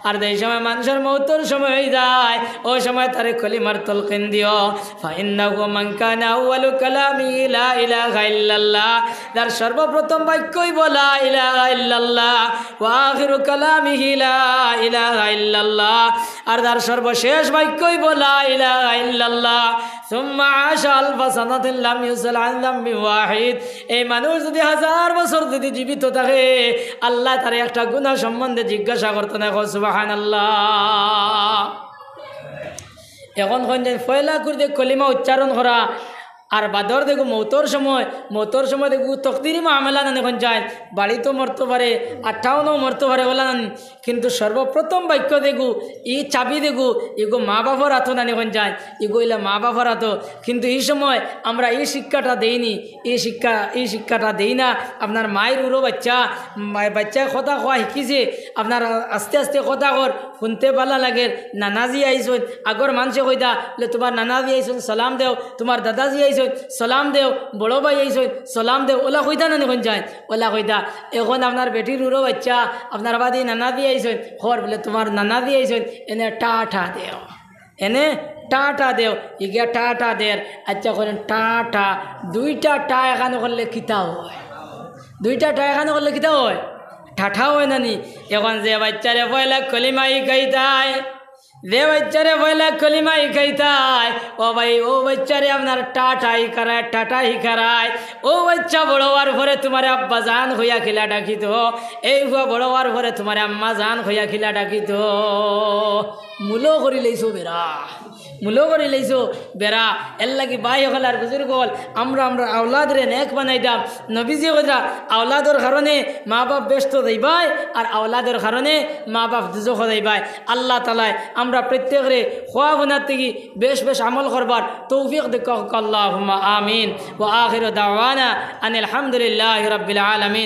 আর যেই সময় মানুষর মৌতর সময় হয়ে যায়, ওই সময় তারে কলিমার তলকিন দিও। ফাইন্নাহু মান কানা আউয়ালু কালামিহি লা ইলাহা ইল্লাল্লাহ, যার সর্বপ্রথম বাক্য অইবো লা ইলাহা ইল্লাল্লাহ, ওয়া আখিরু কালামিহি লা ইলাহা ইল্লাল্লাহ, আর যার সর্বশেষ বাক্য অইবো লা ইলাহা ইল্লাল্লাহ, সুম্মা আশা আলফা সানাতিন লাম ইউসআল আন যামবিন ওয়াহিদ। এই মানুষ যদি হাজার বছর যদি জীবিত থাকে, আল্লায় তারে একটা গুনাহ সম্বন্ধে জিজ্ঞাসা করতো নায়। কও সুবহানাল্লাহ। এখন কইন যে পয়লা করি যে কলিমা উচ্চারণ করা, আর বাদর দেখো মৌতর সময়, মৌতর সময় দেখো তকদিরি মামলা নানি কইন যাইন, বাড়িত মরতো পারে, আর টাউনও মরতো পারে, ওলা নানি। কিন্তু সর্বপ্রথম বাক্য দেখো, ই চাবি দেখো, ইগু মা বাপর আতো নানি কইন যাইন, ইগু অইলা মা বাপর আতো। কিন্তু ই সময় আমরা ই শিক্ষাটা দেইনি, ই শিক্ষা, ই শিক্ষাটা দেই না। আপনার মায়ের উরো বাচ্চা, মা-, বাচ্চায় কথা কওয়া শিকিছে, আপনার আস্তে আস্তে কথা কর, হুনতে ভালা লাগের, নানাজি আইছইন, আগর মানষে কইতা, বলে, "তোমার নানাজি আইছইন, সালাম দেও, তোমার দাদাজি আইছইন, সালাম দেও, বড় ভাই আইছইন, সালাম দেও", ওলা কইতা নানি কইন যাইন, ওলা কইতা। এখন আপনার বেটির উরো বাচ্চা, আপনার বাদে নানাজি আইছইন, খর বলে, "তোমার নানাজি আইছইন, এনে টা টা দেও, এনে টা টা দেও", ইগিয়া টা টা দের। আচ্ছা, কইন টা টা, দুইটা টা এখানো করলে কিতা হয়? দুইটা টা এখানো করলে কিতা হয়? ঠাঠা হয় নানি? এখন যে বাচ্চারে পয়লা কলিমা শিখাইতায়, যে বাচ্চারে পয়লা কলিমা শিখাইতায়, ও ভাই, ও বাচ্চারে আপনার টা টা শিখারায়, টা টা শিখারায়। ও বাচ্চা বড় হওয়ার পরে তোমারে আব্বা জান কইয়া কিলা ডাকিতো, এই ফুয়া বড় হওয়ার পরে তোমারে আম্মা জান কইয়া কিলা ডাকিতো। মুলো করি লাইছো বেড়া, মুলো করি লাইছো বেড়া। এর লাগি ভাই অকল আর বুজুর্গ অকল, আমরা আমরার আওলাদরে নেক বানাইতাম। নবীজি কইরা, আওলাদর কারণে মা বাপ বেহেস্তো যাইবায়, আর আওলাদর কারণে মা বাপ দুজখো যাইবায়। আল্লাহ তাআলায় আমরা প্রত্যেকরে খোয়া গুনার থাকি বেশ বেশ আমল করবার তৌফিক দেউক্কা। আল্লাহুম্মা আমিন। ওয়া আখিরু দাওয়ানা আনিল হামদুলিল্লাহি রাব্বিল আলামিন।